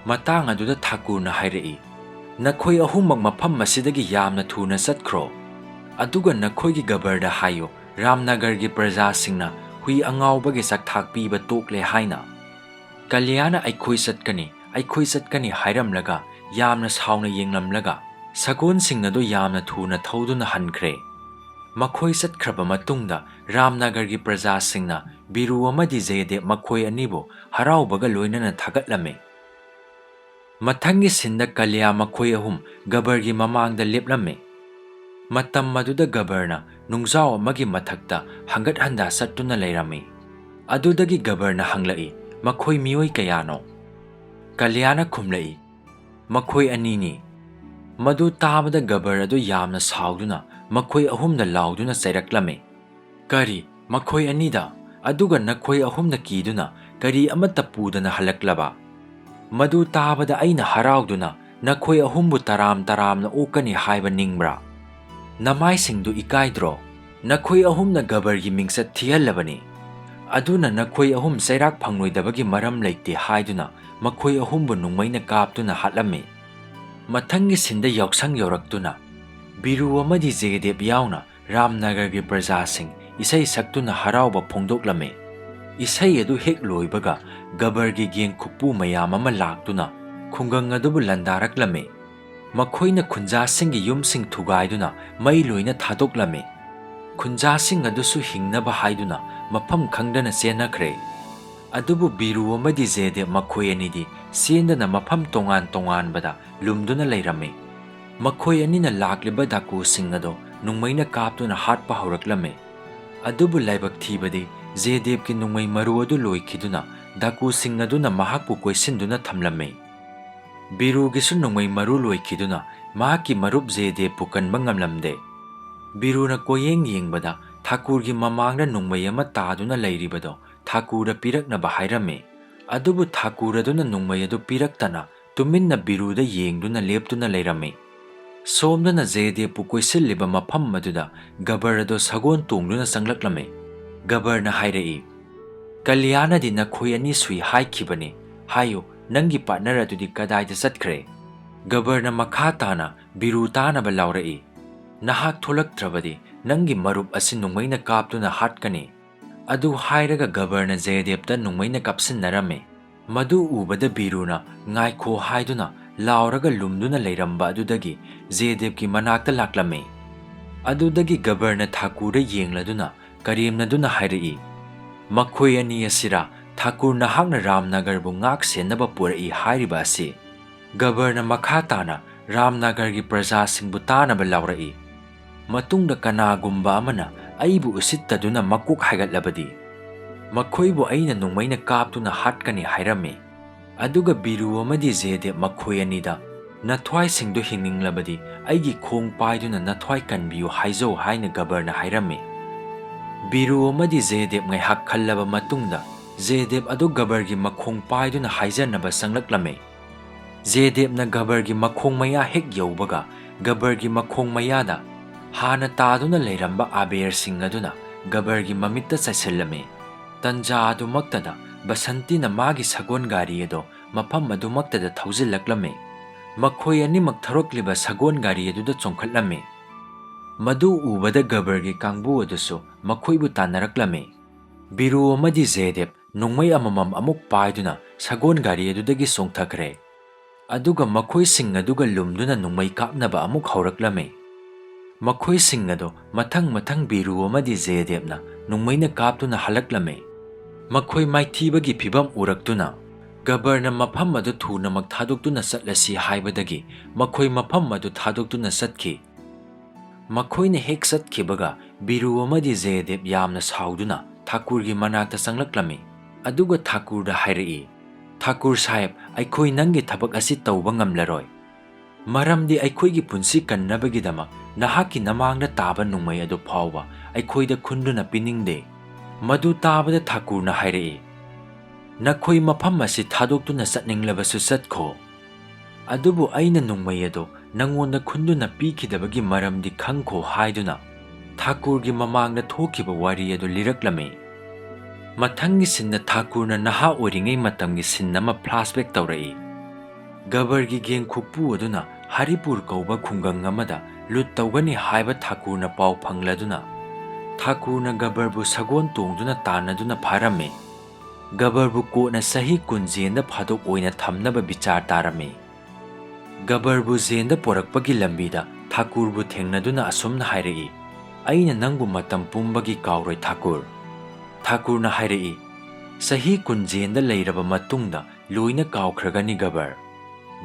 ꯃꯇꯥꯡ ꯑꯗꯨꯗ ꯊꯥꯀꯨꯔꯅ ꯍꯥꯏꯔꯛꯏ, "ꯅꯈꯣꯏ ꯑꯍꯨꯝꯃꯛ ꯃꯐꯝ ꯑꯁꯤꯗꯒꯤ ꯌꯥꯝꯅ ꯊꯨꯅ ꯆꯠꯈ꯭ꯔꯣ꯫ ꯑꯗꯨꯒ ꯅꯈꯣꯏꯒꯤ ꯒꯕꯔꯗ ꯍꯥꯏꯌꯨ, ꯔꯥꯝꯅꯒꯔꯒꯤ ꯄ꯭ꯔꯖꯥꯁꯤꯡꯅ ꯍꯨꯏ ꯑꯉꯥꯎꯕꯒꯤ ꯆꯥꯛꯊꯥꯛ ꯄꯤꯕ ꯇꯣꯛꯂꯦ ꯍꯥꯏꯅ꯫" ꯀꯂꯤꯌꯥꯅ "ꯑꯩꯈꯣꯏ ꯆꯠꯀꯅꯤ, ꯑꯩꯈꯣꯏ ꯆꯠꯀꯅꯤ" ꯍꯥꯏꯔꯝꯂꯒ ꯌꯥꯝꯅ ꯁꯥꯎꯅ ꯌꯦꯡꯂꯝꯂꯒ ꯁꯒꯣꯜꯁꯤꯡ ꯑꯗꯨ ꯌꯥꯝꯅ ꯊꯨꯅ ꯊꯧꯗꯨꯅ ꯍꯟꯈ꯭ꯔꯦ꯫ ꯃꯈꯣꯏ ꯆꯠꯈ꯭ꯔꯕ ꯃꯇꯨꯡꯗ ꯔꯥꯝꯅꯒꯔꯒꯤ ꯄ꯭ꯔꯖꯥꯁꯤꯡꯅ ꯕꯤꯔꯨ ꯑꯃꯗꯤ ꯖꯌꯗꯦꯕ ꯃꯈꯣꯏ ꯑꯅꯤꯕꯨ ꯍꯔꯥꯎꯕꯒ ꯂꯣꯏꯅꯅ ꯊꯥꯒꯠꯂꯝꯃꯤ꯫ ꯃꯊꯪꯒꯤ ꯁꯤꯟꯗ ꯀꯂꯤꯌꯥ ꯃꯈꯣꯏ ꯑꯍꯨꯝ ꯒꯕꯔꯒꯤ ꯃꯃꯥꯡꯗ ꯂꯦꯞꯂꯝꯃꯤ꯫ ꯃꯇꯝ ꯑꯗꯨꯗ ꯒꯕꯔꯅ ꯅꯨꯡꯖꯥꯎ ꯑꯃꯒꯤ ꯃꯊꯛꯇ ꯍꯪꯒꯠ ꯍꯟꯗꯥ ꯆꯠꯇꯨꯅ ꯂꯩꯔꯝꯃꯤ꯫ ꯑꯗꯨꯗꯒꯤ ꯒꯕꯔꯅ ꯍꯪꯂꯛꯏ, "ꯃꯈꯣꯏ ꯃꯤꯑꯣꯏ ꯀꯌꯥꯅꯣ?" ꯀꯂꯤꯌꯥꯅ ꯈꯨꯝꯂꯛꯏ, "ꯃꯈꯣꯏ ꯑꯅꯤꯅꯤ꯫" ꯃꯗꯨ ꯇꯥꯕꯗ ꯒꯕꯔ ꯑꯗꯨ ꯌꯥꯝꯅ ꯁꯥꯎꯗꯨꯅ ꯃꯈꯣꯏ ꯑꯍꯨꯝꯗ ꯂꯥꯎꯗꯨꯅ ꯆꯩꯔꯛꯂꯝꯃꯤ, "ꯀꯔꯤ, ꯃꯈꯣꯏ ꯑꯅꯤꯗ? ꯑꯗꯨꯒ ꯅꯈꯣꯏ ꯑꯍꯨꯝꯅ ꯀꯤꯗꯨꯅ ꯀꯔꯤ ꯑꯃꯠꯇ ꯄꯨꯗꯅ ꯍꯜꯂꯛꯂꯕ?" ꯃꯗꯨ ꯇꯥꯕꯗ ꯑꯩꯅ ꯍꯔꯥꯎꯗꯨꯅ ꯅꯈꯣꯏ ꯑꯍꯨꯝꯕꯨ ꯇꯔꯥꯝ ꯇꯔꯥꯝꯅ ꯑꯣꯛꯀꯅꯤ ꯍꯥꯏꯕ ꯅꯤꯡꯕ꯭ꯔꯥ? ꯅꯃꯥꯏꯁꯤꯡꯗꯨ ꯏꯀꯥꯏꯗ꯭ꯔꯣ? ꯅꯈꯣꯏ ꯑꯍꯨꯝꯅ ꯒꯕꯔꯒꯤ ꯃꯤꯡꯆꯠ ꯊꯤꯍꯜꯂꯕꯅꯤ꯫ ꯑꯗꯨꯅ ꯅꯈꯣꯏ ꯑꯍꯨꯝ ꯆꯩꯔꯥꯛ ꯐꯪꯂꯣꯏꯗꯕꯒꯤ ꯃꯔꯝ ꯂꯩꯇꯦ ꯍꯥꯏꯗꯨꯅ ꯃꯈꯣꯏ ꯑꯍꯨꯝꯕꯨ ꯅꯣꯡꯃꯩꯅ ꯀꯥꯞꯇꯨꯅ ꯍꯥꯠꯂꯝꯃꯤ꯫ ꯃꯊꯪꯒꯤ ꯁꯤꯟꯗ ꯌꯥꯎꯁꯪ ꯌꯧꯔꯛꯇꯨꯅ ꯕꯤꯔꯨ ꯑꯃꯗꯤ ꯖꯦꯗꯦꯕ ꯌꯥꯎꯅ ꯔꯥꯝꯅꯒꯔꯒꯤ ꯄ꯭ꯔꯖꯥꯁꯤꯡ ꯏꯁꯩ ꯁꯛꯇꯨꯅ ꯍꯔꯥꯎꯕ ꯐꯣꯡꯗꯣꯛꯂꯝꯃꯤ꯫ ꯏꯁꯩ ꯑꯗꯨ ꯍꯦꯛ ꯂꯣꯏꯕꯒ ꯒꯕꯔꯒꯤ ꯒꯦꯡ ꯈꯨꯛꯄꯨ ꯃꯌꯥꯝ ꯑꯃ ꯂꯥꯛꯇꯨꯅ ꯈꯨꯡꯒꯪ ꯑꯗꯨꯕꯨ ꯂꯥꯟꯗꯥꯔꯛꯂꯝꯃꯤ꯫ ꯃꯈꯣꯏꯅ ꯈꯨꯟꯖꯥꯁꯤꯡꯒꯤ ꯌꯨꯝꯁꯤꯡ ꯊꯨꯒꯥꯏꯗꯨꯅ ꯃꯩ ꯂꯣꯏꯅ ꯊꯥꯗꯣꯛꯂꯝꯃꯤ꯫ ꯈꯨꯟꯖꯥꯁꯤꯡ ꯑꯗꯨꯁꯨ ꯍꯤꯡꯅꯕ ꯍꯥꯏꯗꯨꯅ ꯃꯐꯝ ꯈꯪꯗꯅ ꯆꯦꯟꯅꯈ꯭ꯔꯦ꯫ ꯑꯗꯨꯕꯨ ꯕꯤꯔꯨ ꯑꯃꯗꯤ ꯖꯦꯗꯦꯕ ꯃꯈꯣꯏ ꯑꯅꯤꯗꯤ ꯆꯦꯟꯗꯅ ꯃꯐꯝ ꯇꯣꯉꯥꯟ ꯇꯣꯉꯥꯟꯕꯗ ꯂꯨꯝꯗꯨꯅ ꯂꯩꯔꯝꯃꯤ꯫ ꯃꯈꯣꯏ ꯑꯅꯤꯅ ꯂꯥꯛꯂꯤꯕ ꯗꯥꯀꯨꯁꯤꯡ ꯑꯗꯨ ꯅꯣꯡꯃꯩꯅ ꯀꯥꯞꯇꯨꯅ ꯍꯥꯠꯄ ꯍꯧꯔꯛꯂꯝꯃꯤ꯫ ꯑꯗꯨꯕꯨ ꯂꯥꯏꯕꯛ ꯊꯤꯕꯗꯤ ꯖꯦꯗꯦꯕꯀꯤ ꯅꯣꯡꯃꯩ ꯃꯔꯨ ꯑꯗꯨ ꯂꯣꯏꯈꯤꯗꯨꯅ ꯗꯥꯀꯨꯁꯤꯡ ꯑꯗꯨꯅ ꯃꯍꯥꯛꯄꯨ ꯀꯣꯏꯁꯤꯟꯗꯨꯅ ꯊꯝꯂꯝꯃꯤ꯫ ꯕꯤꯔꯨꯒꯤꯁꯨ ꯅꯣꯡꯃꯩ ꯃꯔꯨ ꯂꯣꯏꯈꯤꯗꯨꯅ ꯃꯍꯥꯛꯀꯤ ꯃꯔꯨꯞ ꯖꯦꯗꯦꯕꯄꯨ ꯀꯟꯕ ꯉꯝꯂꯝꯗꯦ꯫ ꯕꯤꯔꯨꯅ ꯀꯣꯌꯦꯡ ꯌꯦꯡꯕꯗ ꯊꯥꯀꯨꯔꯒꯤ ꯃꯃꯥꯡꯗ ꯅꯣꯡꯃꯩ ꯑꯃ ꯇꯥꯗꯨꯅ ꯂꯩꯔꯤꯕꯗꯣ ꯊꯥꯀꯨꯔꯗ ꯄꯤꯔꯛꯅꯕ ꯍꯥꯏꯔꯝꯃꯤ꯫ ꯑꯗꯨꯕꯨ ꯊꯥꯀꯨꯔ ꯑꯗꯨꯅ ꯅꯣꯡꯃꯩ ꯑꯗꯨ ꯄꯤꯔꯛꯇꯅ ꯇꯨꯃꯤꯟꯅ ꯕꯤꯔꯨꯗ ꯌꯦꯡꯗꯨꯅ ꯂꯦꯞꯇꯨꯅ ꯂꯩꯔꯝꯃꯤ꯫ ꯁꯣꯝꯗꯅ ꯖꯦꯗꯦꯕꯄꯨ ꯀꯣꯏꯁꯤꯜꯂꯤꯕ ꯃꯐꯝ ꯑꯗꯨꯗ ꯒꯕꯔ ꯑꯗꯨ ꯁꯒꯣꯜ ꯇꯣꯡꯗꯨꯅ ꯆꯪꯂꯛꯂꯝꯃꯤ꯫ ꯒꯕꯔꯅ ꯍꯥꯏꯔꯛꯏ, "ꯀꯂꯤꯌꯥꯅꯗꯤ ꯅꯈꯣꯏ ꯑꯅꯤ ꯁꯨꯏ ꯍꯥꯏꯈꯤꯕꯅꯤ꯫ ꯍꯥꯏꯌꯨ, ꯅꯪꯒꯤ ꯄꯥꯔꯠꯅꯔ ꯑꯗꯨꯗꯤ ꯀꯗꯥꯏꯗ ꯆꯠꯈ꯭ꯔꯦ?" ꯒꯕꯔꯅ ꯃꯈꯥ ꯇꯥꯅ ꯕꯤꯔꯨ ꯇꯥꯅꯕ ꯂꯥꯎꯔꯛꯏ, "ꯅꯍꯥꯛ ꯊꯣꯛꯂꯛꯇ꯭ꯔꯕꯗꯤ ꯅꯪꯒꯤ ꯃꯔꯨꯞ ꯑꯁꯤ ꯅꯣꯡꯃꯩꯅ ꯀꯥꯞꯇꯨꯅ ꯍꯥꯠꯀꯅꯤ꯫" ꯑꯗꯨ ꯍꯥꯏꯔꯒ ꯒꯕꯔꯅ ꯖꯦꯗꯦꯕꯇ ꯅꯣꯡꯃꯩꯅ ꯀꯥꯞꯁꯤꯟꯅꯔꯝꯃꯤ꯫ ꯃꯗꯨ ꯎꯕꯗ ꯕꯤꯔꯨꯅ "ꯉꯥꯏꯈꯣ" ꯍꯥꯏꯗꯨꯅ ꯂꯥꯎꯔꯒ ꯂꯨꯝꯗꯨꯅ ꯂꯩꯔꯝꯕ ꯑꯗꯨꯗꯒꯤ ꯖꯦꯗꯦꯕꯀꯤ ꯃꯅꯥꯛꯇ ꯂꯥꯛꯂꯝꯃꯤ꯫ ꯑꯗꯨꯗꯒꯤ ꯒꯕꯔꯅ ꯊꯥꯀꯨꯔꯗ ꯌꯦꯡꯂꯗꯨꯅ ꯀꯔꯦꯝꯅꯗꯨꯅ ꯍꯥꯏꯔꯛꯏ, "ꯃꯈꯣꯏ ꯑꯅꯤ ꯑꯁꯤꯔꯥ ꯊꯥꯀꯨꯔ ꯅꯍꯥꯛꯅ ꯔꯥꯝꯅꯒꯔꯕꯨ ꯉꯥꯛ ꯁꯦꯟꯅꯕ ꯄꯨꯔꯛꯏ ꯍꯥꯏꯔꯤꯕ ꯑꯁꯤ?" ꯒꯕꯔꯅ ꯃꯈꯥ ꯇꯥꯅ ꯔꯥꯝꯅꯥꯒꯔꯒꯤ ꯄ꯭ꯔꯖꯥꯁꯤꯡꯕꯨ ꯇꯥꯅꯕ ꯂꯥꯎꯔꯛꯏ꯫ ꯃꯇꯨꯡꯗ ꯀꯅꯥꯒꯨꯝꯕ ꯑꯃꯅ ꯑꯩꯕꯨ ꯎꯁꯤꯠꯇꯗꯨꯅ ꯃꯀꯣꯛ ꯍꯥꯏꯒꯠꯂꯕꯗꯤ, ꯃꯈꯣꯏꯕꯨ ꯑꯩꯅ ꯅꯣꯡꯃꯩꯅ ꯀꯥꯞꯇꯨꯅ ꯍꯥꯠꯀꯅꯤ ꯍꯥꯏꯔꯝꯃꯤ꯫ ꯑꯗꯨꯒ ꯕꯤꯔꯨ ꯑꯃꯗꯤ ꯖꯦꯗꯦꯕ ꯃꯈꯣꯏ ꯑꯅꯤꯗ, "ꯅꯊ꯭ꯋꯥꯏꯁꯤꯡꯗꯨ ꯍꯤꯡꯅꯤꯡꯂꯕꯗꯤ ꯑꯩꯒꯤ ꯈꯣꯡ ꯄꯥꯏꯗꯨꯅ ꯅꯊ꯭ꯋꯥꯏ ꯀꯟꯕꯤꯌꯨ ꯍꯥꯏꯖꯧ" ꯍꯥꯏꯅ ꯒꯕꯔꯅ ꯍꯥꯏꯔꯝꯃꯤ꯫ ꯕꯤꯔꯨ ꯑꯃꯗꯤ ꯖꯦꯗꯦꯕ ꯉꯥꯏꯍꯥꯛ ꯈꯜꯂꯕ ꯃꯇꯨꯡꯗ, ꯖꯦꯗꯦꯕ ꯑꯗꯨ ꯒꯕꯔꯒꯤ ꯃꯈꯣꯡ ꯄꯥꯏꯗꯨꯅ ꯍꯥꯏꯖꯅꯕ ꯆꯪꯂꯛꯂꯝꯃꯤ꯫ ꯖꯦꯗꯦꯕꯅ ꯒꯕꯔꯒꯤ ꯃꯈꯣꯡ ꯃꯌꯥ ꯍꯦꯛ ꯌꯧꯕꯒ, ꯒꯕꯔꯒꯤ ꯃꯈꯣꯡ ꯃꯌꯥꯗ ꯍꯥꯟꯅ ꯇꯥꯗꯨꯅ ꯂꯩꯔꯝꯕ ꯑꯕꯦꯔꯁꯤꯡ ꯑꯗꯨꯅ ꯒꯕꯔꯒꯤ ꯃꯃꯤꯠꯇ ꯆꯥꯏꯁꯤꯜꯂꯝꯃꯤ꯫ ꯇꯟꯖꯥ ꯑꯗꯨꯃꯛꯇꯗ ꯕꯁꯟꯇꯤꯅ ꯃꯥꯒꯤ ꯁꯒꯣꯜ ꯒꯥꯔꯤ ꯑꯗꯨ ꯃꯐꯝ ꯑꯗꯨꯃꯛꯇꯗ ꯊꯧꯖꯤꯜꯂꯛꯂꯝꯃꯤ꯫ ꯃꯈꯣꯏ ꯑꯅꯤꯃꯛ ꯊꯧꯔꯛꯂꯤꯕ ꯁꯒꯣꯜ ꯒꯥꯔꯤ ꯑꯗꯨꯗ ꯆꯣꯡꯈꯠꯂꯝꯃꯤ꯫ ꯃꯗꯨ ꯎꯕꯗ ꯒꯕꯔꯒꯤ ꯀꯥꯡꯕꯨ ꯑꯗꯨꯁꯨ ꯃꯈꯣꯏꯕꯨ ꯇꯥꯟꯅꯔꯛꯂꯝꯃꯤ꯫ ꯕꯤꯔꯨ ꯑꯃꯗꯤ ꯖꯦꯗꯦꯕ ꯅꯣꯡꯃꯩ ꯑꯃꯃꯝ ꯑꯃꯨꯛ ꯄꯥꯏꯗꯨꯅ ꯁꯒꯣꯜ ꯒꯥꯔꯤ ꯑꯗꯨꯗꯒꯤ ꯆꯣꯡꯊꯈ꯭ꯔꯦ꯫ ꯑꯗꯨꯒ ꯃꯈꯣꯏꯁꯤꯡ ꯑꯗꯨꯒ ꯂꯨꯝꯗꯨꯅ ꯅꯣꯡꯃꯩ ꯀꯥꯞꯅꯕ ꯑꯃꯨꯛ ꯍꯧꯔꯛꯂꯝꯃꯤ꯫ ꯃꯈꯣꯏꯁꯤꯡ ꯑꯗꯨ ꯃꯊꯪ ꯃꯊꯪ ꯕꯤꯔꯨ ꯑꯃꯗꯤ ꯖꯦꯗꯦꯕꯅ ꯅꯣꯡꯃꯩꯅ ꯀꯥꯞꯇꯨꯅ ꯍꯜꯂꯛꯂꯝꯃꯤ꯫ ꯃꯈꯣꯏ ꯃꯥꯏꯊꯤꯕꯒꯤ ꯐꯤꯚꯝ ꯎꯔꯛꯇꯨꯅ, ꯒꯕꯔꯅ ꯃꯐꯝ ꯑꯗꯨ ꯊꯨꯅꯃꯛ ꯊꯥꯗꯣꯛꯇꯨꯅ ꯆꯠꯂꯁꯤ ꯍꯥꯏꯕꯗꯒꯤ ꯃꯈꯣꯏ ꯃꯐꯝ ꯑꯗꯨ ꯊꯥꯗꯣꯛꯇꯨꯅ ꯆꯠꯈꯤ꯫ ꯃꯈꯣꯏꯅ ꯍꯦꯛ ꯆꯠꯈꯤꯕꯒ, ꯕꯤꯔꯨ ꯑꯃꯗꯤ ꯖꯦꯗꯦꯕ ꯌꯥꯝꯅ ꯁꯥꯎꯗꯨꯅ ꯊꯥꯀꯨꯔꯒꯤ ꯃꯅꯥꯛꯇ ꯆꯪꯂꯛꯂꯝꯃꯤ꯫ ꯑꯗꯨꯒ ꯊꯥꯀꯨꯔꯗ ꯍꯥꯏꯔꯛꯏ, "ꯊꯥꯀꯨꯔ ꯁꯥꯍꯦꯕ, ꯑꯩꯈꯣꯏ ꯅꯪꯒꯤ ꯊꯕꯛ ꯑꯁꯤ ꯇꯧꯕ ꯉꯝꯂꯔꯣꯏ꯫ ꯃꯔꯝꯗꯤ ꯑꯩꯈꯣꯏꯒꯤ ꯄꯨꯟꯁꯤ ꯀꯟꯅꯕꯒꯤꯗꯃꯛ ꯅꯍꯥꯛꯀꯤ ꯅꯃꯥꯡꯗ ꯇꯥꯕ ꯅꯣꯡꯃꯩ ꯑꯗꯨ ꯐꯥꯎꯕ ꯑꯩꯈꯣꯏꯗ ꯈꯨꯟꯗꯨꯅ ꯄꯤꯅꯤꯡꯗꯦ꯫" ꯃꯗꯨ ꯇꯥꯕꯗ ꯊꯥꯀꯨꯔꯅ ꯍꯥꯏꯔꯛꯏ, "ꯅꯈꯣꯏ ꯃꯐꯝ ꯑꯁꯤ ꯊꯥꯗꯣꯛꯇꯨꯅ ꯆꯠꯅꯤꯡꯂꯕꯁꯨ ꯆꯠꯈꯣ꯫ ꯑꯗꯨꯕꯨ ꯑꯩꯅ ꯅꯣꯡꯃꯩ ꯑꯗꯨ ꯅꯉꯣꯟꯗ ꯈꯨꯟꯗꯨꯅ ꯄꯤꯈꯤꯗꯕꯒꯤ ꯃꯔꯝꯗꯤ ꯈꯪꯈꯣ" ꯍꯥꯏꯗꯨꯅ ꯊꯥꯀꯨꯔꯒꯤ ꯃꯃꯥꯡꯗ ꯊꯣꯛꯈꯤꯕ ꯋꯥꯔꯤ ꯑꯗꯨ ꯂꯤꯔꯛꯂꯝꯃꯤ꯫ ꯃꯊꯪꯒꯤ ꯁꯤꯟꯗ ꯊꯥꯀꯨꯔꯅ ꯅꯍꯥ ꯑꯣꯏꯔꯤꯉꯩ ꯃꯇꯝꯒꯤ ꯁꯤꯟ ꯑꯃ flashback ꯇꯧꯔꯛꯏ꯫ ꯒꯕꯔꯒꯤ ꯒꯦꯡ ꯈꯨꯄꯨ ꯑꯗꯨꯅ ꯍꯔꯤꯄꯨꯔ ꯀꯧꯕ ꯈꯨꯡꯒꯪ ꯑꯃꯗ ꯂꯨꯠ ꯇꯧꯒꯅꯤ ꯍꯥꯏꯕ ꯊꯥꯀꯨꯔꯅ ꯄꯥꯎ ꯐꯪꯂꯗꯨꯅ, ꯊꯥꯀꯨꯔꯅ ꯒꯕꯔꯕꯨ ꯁꯒꯣꯜ ꯇꯣꯡꯗꯨꯅ ꯇꯥꯟꯅꯗꯨꯅ ꯐꯥꯔꯝꯃꯤ꯫ ꯒꯕꯔꯕꯨ ꯀꯣꯟꯅ ꯆꯍꯤ ꯀꯨꯟ ꯖꯦꯟꯗ ꯐꯥꯗꯣꯛ ꯑꯣꯏꯅ ꯊꯝꯅꯕ ꯕꯤꯆꯥꯔ ꯇꯥꯔꯝꯃꯤ꯫ ꯒꯕꯔꯕꯨ ꯖꯦꯟꯗ ꯄꯣꯔꯛꯄꯒꯤ ꯂꯝꯕꯤꯗ ꯊꯥꯀꯨꯔꯕꯨ ꯊꯦꯡꯅꯗꯨꯅ ꯑꯁꯨꯝꯅ ꯍꯥꯏꯔꯛꯏ, "ꯑꯩꯅ ꯅꯪꯕꯨ ꯃꯇꯝ ꯄꯨꯝꯕꯒꯤ ꯀꯥꯎꯔꯣꯏ ꯊꯥꯀꯨꯔ꯫" ꯊꯥꯀꯨꯔꯅ ꯍꯥꯏꯔꯛꯏ, "ꯆꯍꯤ ꯀꯨꯟ ꯖꯦꯟꯗ ꯂꯩꯔꯕ ꯃꯇꯨꯡꯗ ꯂꯣꯏꯅ ꯀꯥꯎꯈ꯭ꯔꯒꯅꯤ ꯒꯕꯔ꯫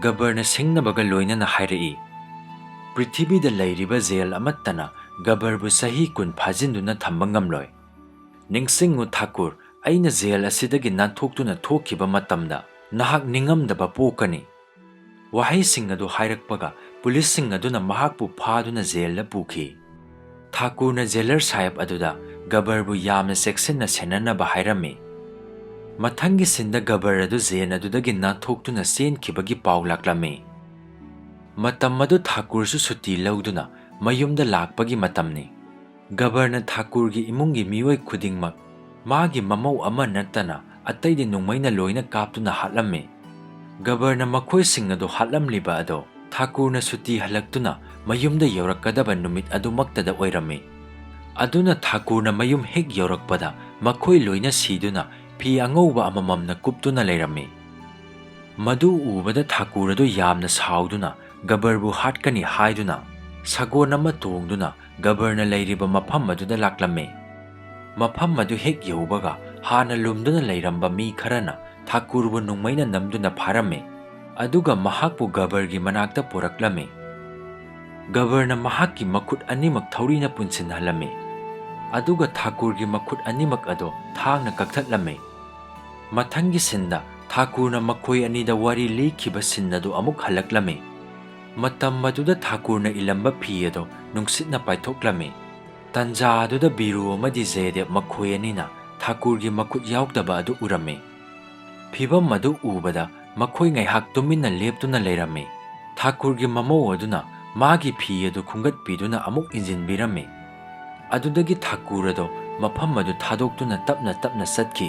ꯒꯕꯔꯅ ꯁꯤꯡꯅꯕꯒ ꯂꯣꯏꯅꯅ ꯍꯥꯏꯔꯛꯏ, "ꯄ꯭ꯔꯤꯊꯤꯕꯤꯗ ꯂꯩꯔꯤꯕ ꯖꯦꯜ ꯑꯃꯠꯇꯅ ꯒꯕꯔꯕꯨ ꯆꯍꯤ ꯀꯨꯟ ꯐꯥꯖꯤꯟꯗꯨꯅ ꯊꯝꯕ ꯉꯝꯂꯣꯏ꯫ ꯅꯤꯡꯁꯤꯡꯉꯨ ꯊꯥꯀꯨꯔ, ꯑꯩꯅ ꯖꯦꯜ ꯑꯁꯤꯗꯒꯤ ꯅꯥꯟꯊꯣꯛꯇꯨꯅ ꯊꯣꯛꯈꯤꯕ ꯃꯇꯝꯗ ꯅꯍꯥꯛ ꯅꯤꯡꯉꯝꯗꯕ ꯄꯣꯛꯀꯅꯤ꯫" ꯋꯥꯍꯩꯁꯤꯡ ꯑꯗꯨ ꯍꯥꯏꯔꯛꯄꯒ ꯄꯨꯂꯤꯁꯁꯤꯡ ꯑꯗꯨꯅ ꯃꯍꯥꯛꯄꯨ ꯐꯥꯗꯨꯅ ꯖꯦꯜꯗ ꯄꯨꯈꯤ꯫ ꯊꯥꯀꯨꯔꯅ ꯖꯦꯂꯔ ꯁꯥꯍꯦꯕ ꯑꯗꯨꯗ ꯒꯕꯔꯕꯨ ꯌꯥꯝꯅ ꯆꯦꯛꯁꯤꯟꯅ ꯁꯦꯟꯅꯅꯕ ꯍꯥꯏꯔꯝꯃꯤ꯫ ꯃꯊꯪꯒꯤ ꯁꯤꯟꯗ ꯒꯕꯔ ꯑꯗꯨ ꯖꯦꯜ ꯑꯗꯨꯗꯒꯤ ꯅꯥꯟꯊꯣꯛꯇꯨꯅ ꯆꯦꯟꯈꯤꯕꯒꯤ ꯄꯥꯎ ꯂꯥꯛꯂꯝꯃꯤ꯫ ꯃꯇꯝ ꯑꯗꯨ ꯊꯥꯀꯨꯔꯁꯨ ꯁꯨꯇꯤ ꯂꯧꯗꯨꯅ ꯃꯌꯨꯝꯗ ꯂꯥꯛꯄꯒꯤ ꯃꯇꯝꯅꯤ꯫ ꯒꯕꯔꯅ ꯊꯥꯀꯨꯔꯒꯤ ꯏꯃꯨꯡꯒꯤ ꯃꯤꯑꯣꯏ ꯈꯨꯗꯤꯡꯃꯛ ꯃꯥꯒꯤ ꯃꯃꯧ ꯑꯃ ꯅꯠꯇꯅ ꯑꯇꯩꯗꯤ ꯅꯣꯡꯃꯩꯅ ꯂꯣꯏꯅ ꯀꯥꯞꯇꯨꯅ ꯍꯥꯠꯂꯝꯃꯤ꯫ ꯒꯕꯔꯅ ꯃꯈꯣꯏꯁꯤꯡ ꯑꯗꯨ ꯍꯥꯠꯂꯝꯂꯤꯕ ꯑꯗꯣ ꯊꯥꯀꯨꯔꯅ ꯁꯨꯇꯤ ꯍꯜꯂꯛꯇꯨꯅ ꯃꯌꯨꯝꯗ ꯌꯧꯔꯛꯀꯗꯕ ꯅꯨꯃꯤꯠ ꯑꯗꯨꯃꯛꯇꯗ ꯑꯣꯏꯔꯝꯃꯤ꯫ ꯑꯗꯨꯅ ꯊꯥꯀꯨꯔꯅ ꯃꯌꯨꯝ ꯍꯦꯛ ꯌꯧꯔꯛꯄꯗ ꯃꯈꯣꯏ ꯂꯣꯏꯅ ꯁꯤꯗꯨꯅ ꯐꯤ ꯑꯉꯧꯕ ꯑꯃꯃꯝꯅ ꯀꯨꯞꯇꯨꯅ ꯂꯩꯔꯝꯃꯤ꯫ ꯃꯗꯨ ꯎꯕꯗ ꯊꯥꯀꯨꯔ ꯑꯗꯨ ꯌꯥꯝꯅ ꯁꯥꯎꯗꯨꯅ ꯒꯕꯔꯕꯨ ꯍꯥꯠꯀꯅꯤ ꯍꯥꯏꯗꯨꯅ ꯁꯒꯣꯜ ꯑꯃ ꯇꯣꯡꯗꯨꯅ ꯒꯕꯔꯅ ꯂꯩꯔꯤꯕ ꯃꯐꯝ ꯑꯗꯨꯗ ꯂꯥꯛꯂꯝꯃꯤ꯫ ꯃꯐꯝ ꯑꯗꯨ ꯍꯦꯛ ꯌꯧꯕꯒ ꯍꯥꯟꯅ ꯂꯨꯝꯗꯨꯅ ꯂꯩꯔꯝꯕ ꯃꯤ ꯈꯔꯅ ꯊꯥꯀꯨꯔꯕꯨ ꯅꯣꯡꯃꯩꯅ ꯅꯝꯗꯨꯅ ꯐꯥꯔꯝꯃꯤ꯫ ꯑꯗꯨꯒ ꯃꯍꯥꯛꯄꯨ ꯒꯕꯔꯒꯤ ꯃꯅꯥꯛꯇ ꯄꯨꯔꯛꯂꯝꯃꯤ꯫ ꯒꯕꯔꯅ ꯃꯍꯥꯛꯀꯤ ꯃꯈꯨꯠ ꯑꯅꯤꯃꯛ ꯊꯧꯔꯤꯅ ꯄꯨꯟꯁꯤꯟꯍꯜꯂꯝꯃꯤ꯫ ꯑꯗꯨꯒ ꯊꯥꯀꯨꯔꯒꯤ ꯃꯈꯨꯠ ꯑꯅꯤꯃꯛ ꯑꯗꯣ ꯊꯥꯡꯅ ꯀꯛꯊꯠꯂꯝꯃꯤ꯫ ꯃꯊꯪꯒꯤ ꯁꯤꯟꯗ ꯊꯥꯀꯨꯔꯅ ꯃꯈꯣꯏ ꯑꯅꯤꯗ ꯋꯥꯔꯤ ꯂꯤꯈꯤꯕ ꯁꯤꯟ ꯑꯗꯨ ꯑꯃꯨꯛ ꯍꯜꯂꯛꯂꯝꯃꯤ꯫ ꯃꯇꯝ ꯑꯗꯨꯗ ꯊꯥꯀꯨꯔꯅ ꯏꯜꯂꯝꯕ ꯐꯤ ꯑꯗꯣ ꯅꯨꯡꯁꯤꯠꯅ ꯄꯥꯏꯊꯣꯛꯂꯝꯃꯤ꯫ ꯇꯟꯖꯥ ꯑꯗꯨꯗ ꯕꯤꯔꯨ ꯑꯃꯗꯤ ꯖꯌꯗꯦꯕ ꯃꯈꯣꯏ ꯑꯅꯤꯅ ꯊꯥꯀꯨꯔꯒꯤ ꯃꯈꯨꯠ ꯌꯥꯎꯗꯕ ꯑꯗꯨ ꯎꯔꯝꯃꯤ꯫ ꯐꯤꯚꯝ ꯑꯗꯨ ꯎꯕꯗ ꯃꯈꯣꯏ ꯉꯥꯏꯍꯥꯛ ꯇꯨꯃꯤꯟꯅ ꯂꯦꯞꯇꯨꯅ ꯂꯩꯔꯝꯃꯤ꯫ ꯊꯥꯀꯨꯔꯒꯤ ꯃꯃꯧ ꯑꯗꯨꯅ ꯃꯥꯒꯤ ꯐꯤ ꯑꯗꯨ ꯈꯨꯝꯒꯠꯄꯤꯗꯨꯅ ꯑꯃꯨꯛ ꯏꯟꯖꯤꯟꯕꯤꯔꯝꯃꯤ꯫ ꯑꯗꯨꯗꯒꯤ ꯊꯥꯀꯨꯔ ꯑꯗꯣ ꯃꯐꯝ ꯑꯗꯨ ꯊꯥꯗꯣꯛꯇꯨꯅ ꯇꯞꯅ ꯇꯞꯅ ꯆꯠꯈꯤ꯫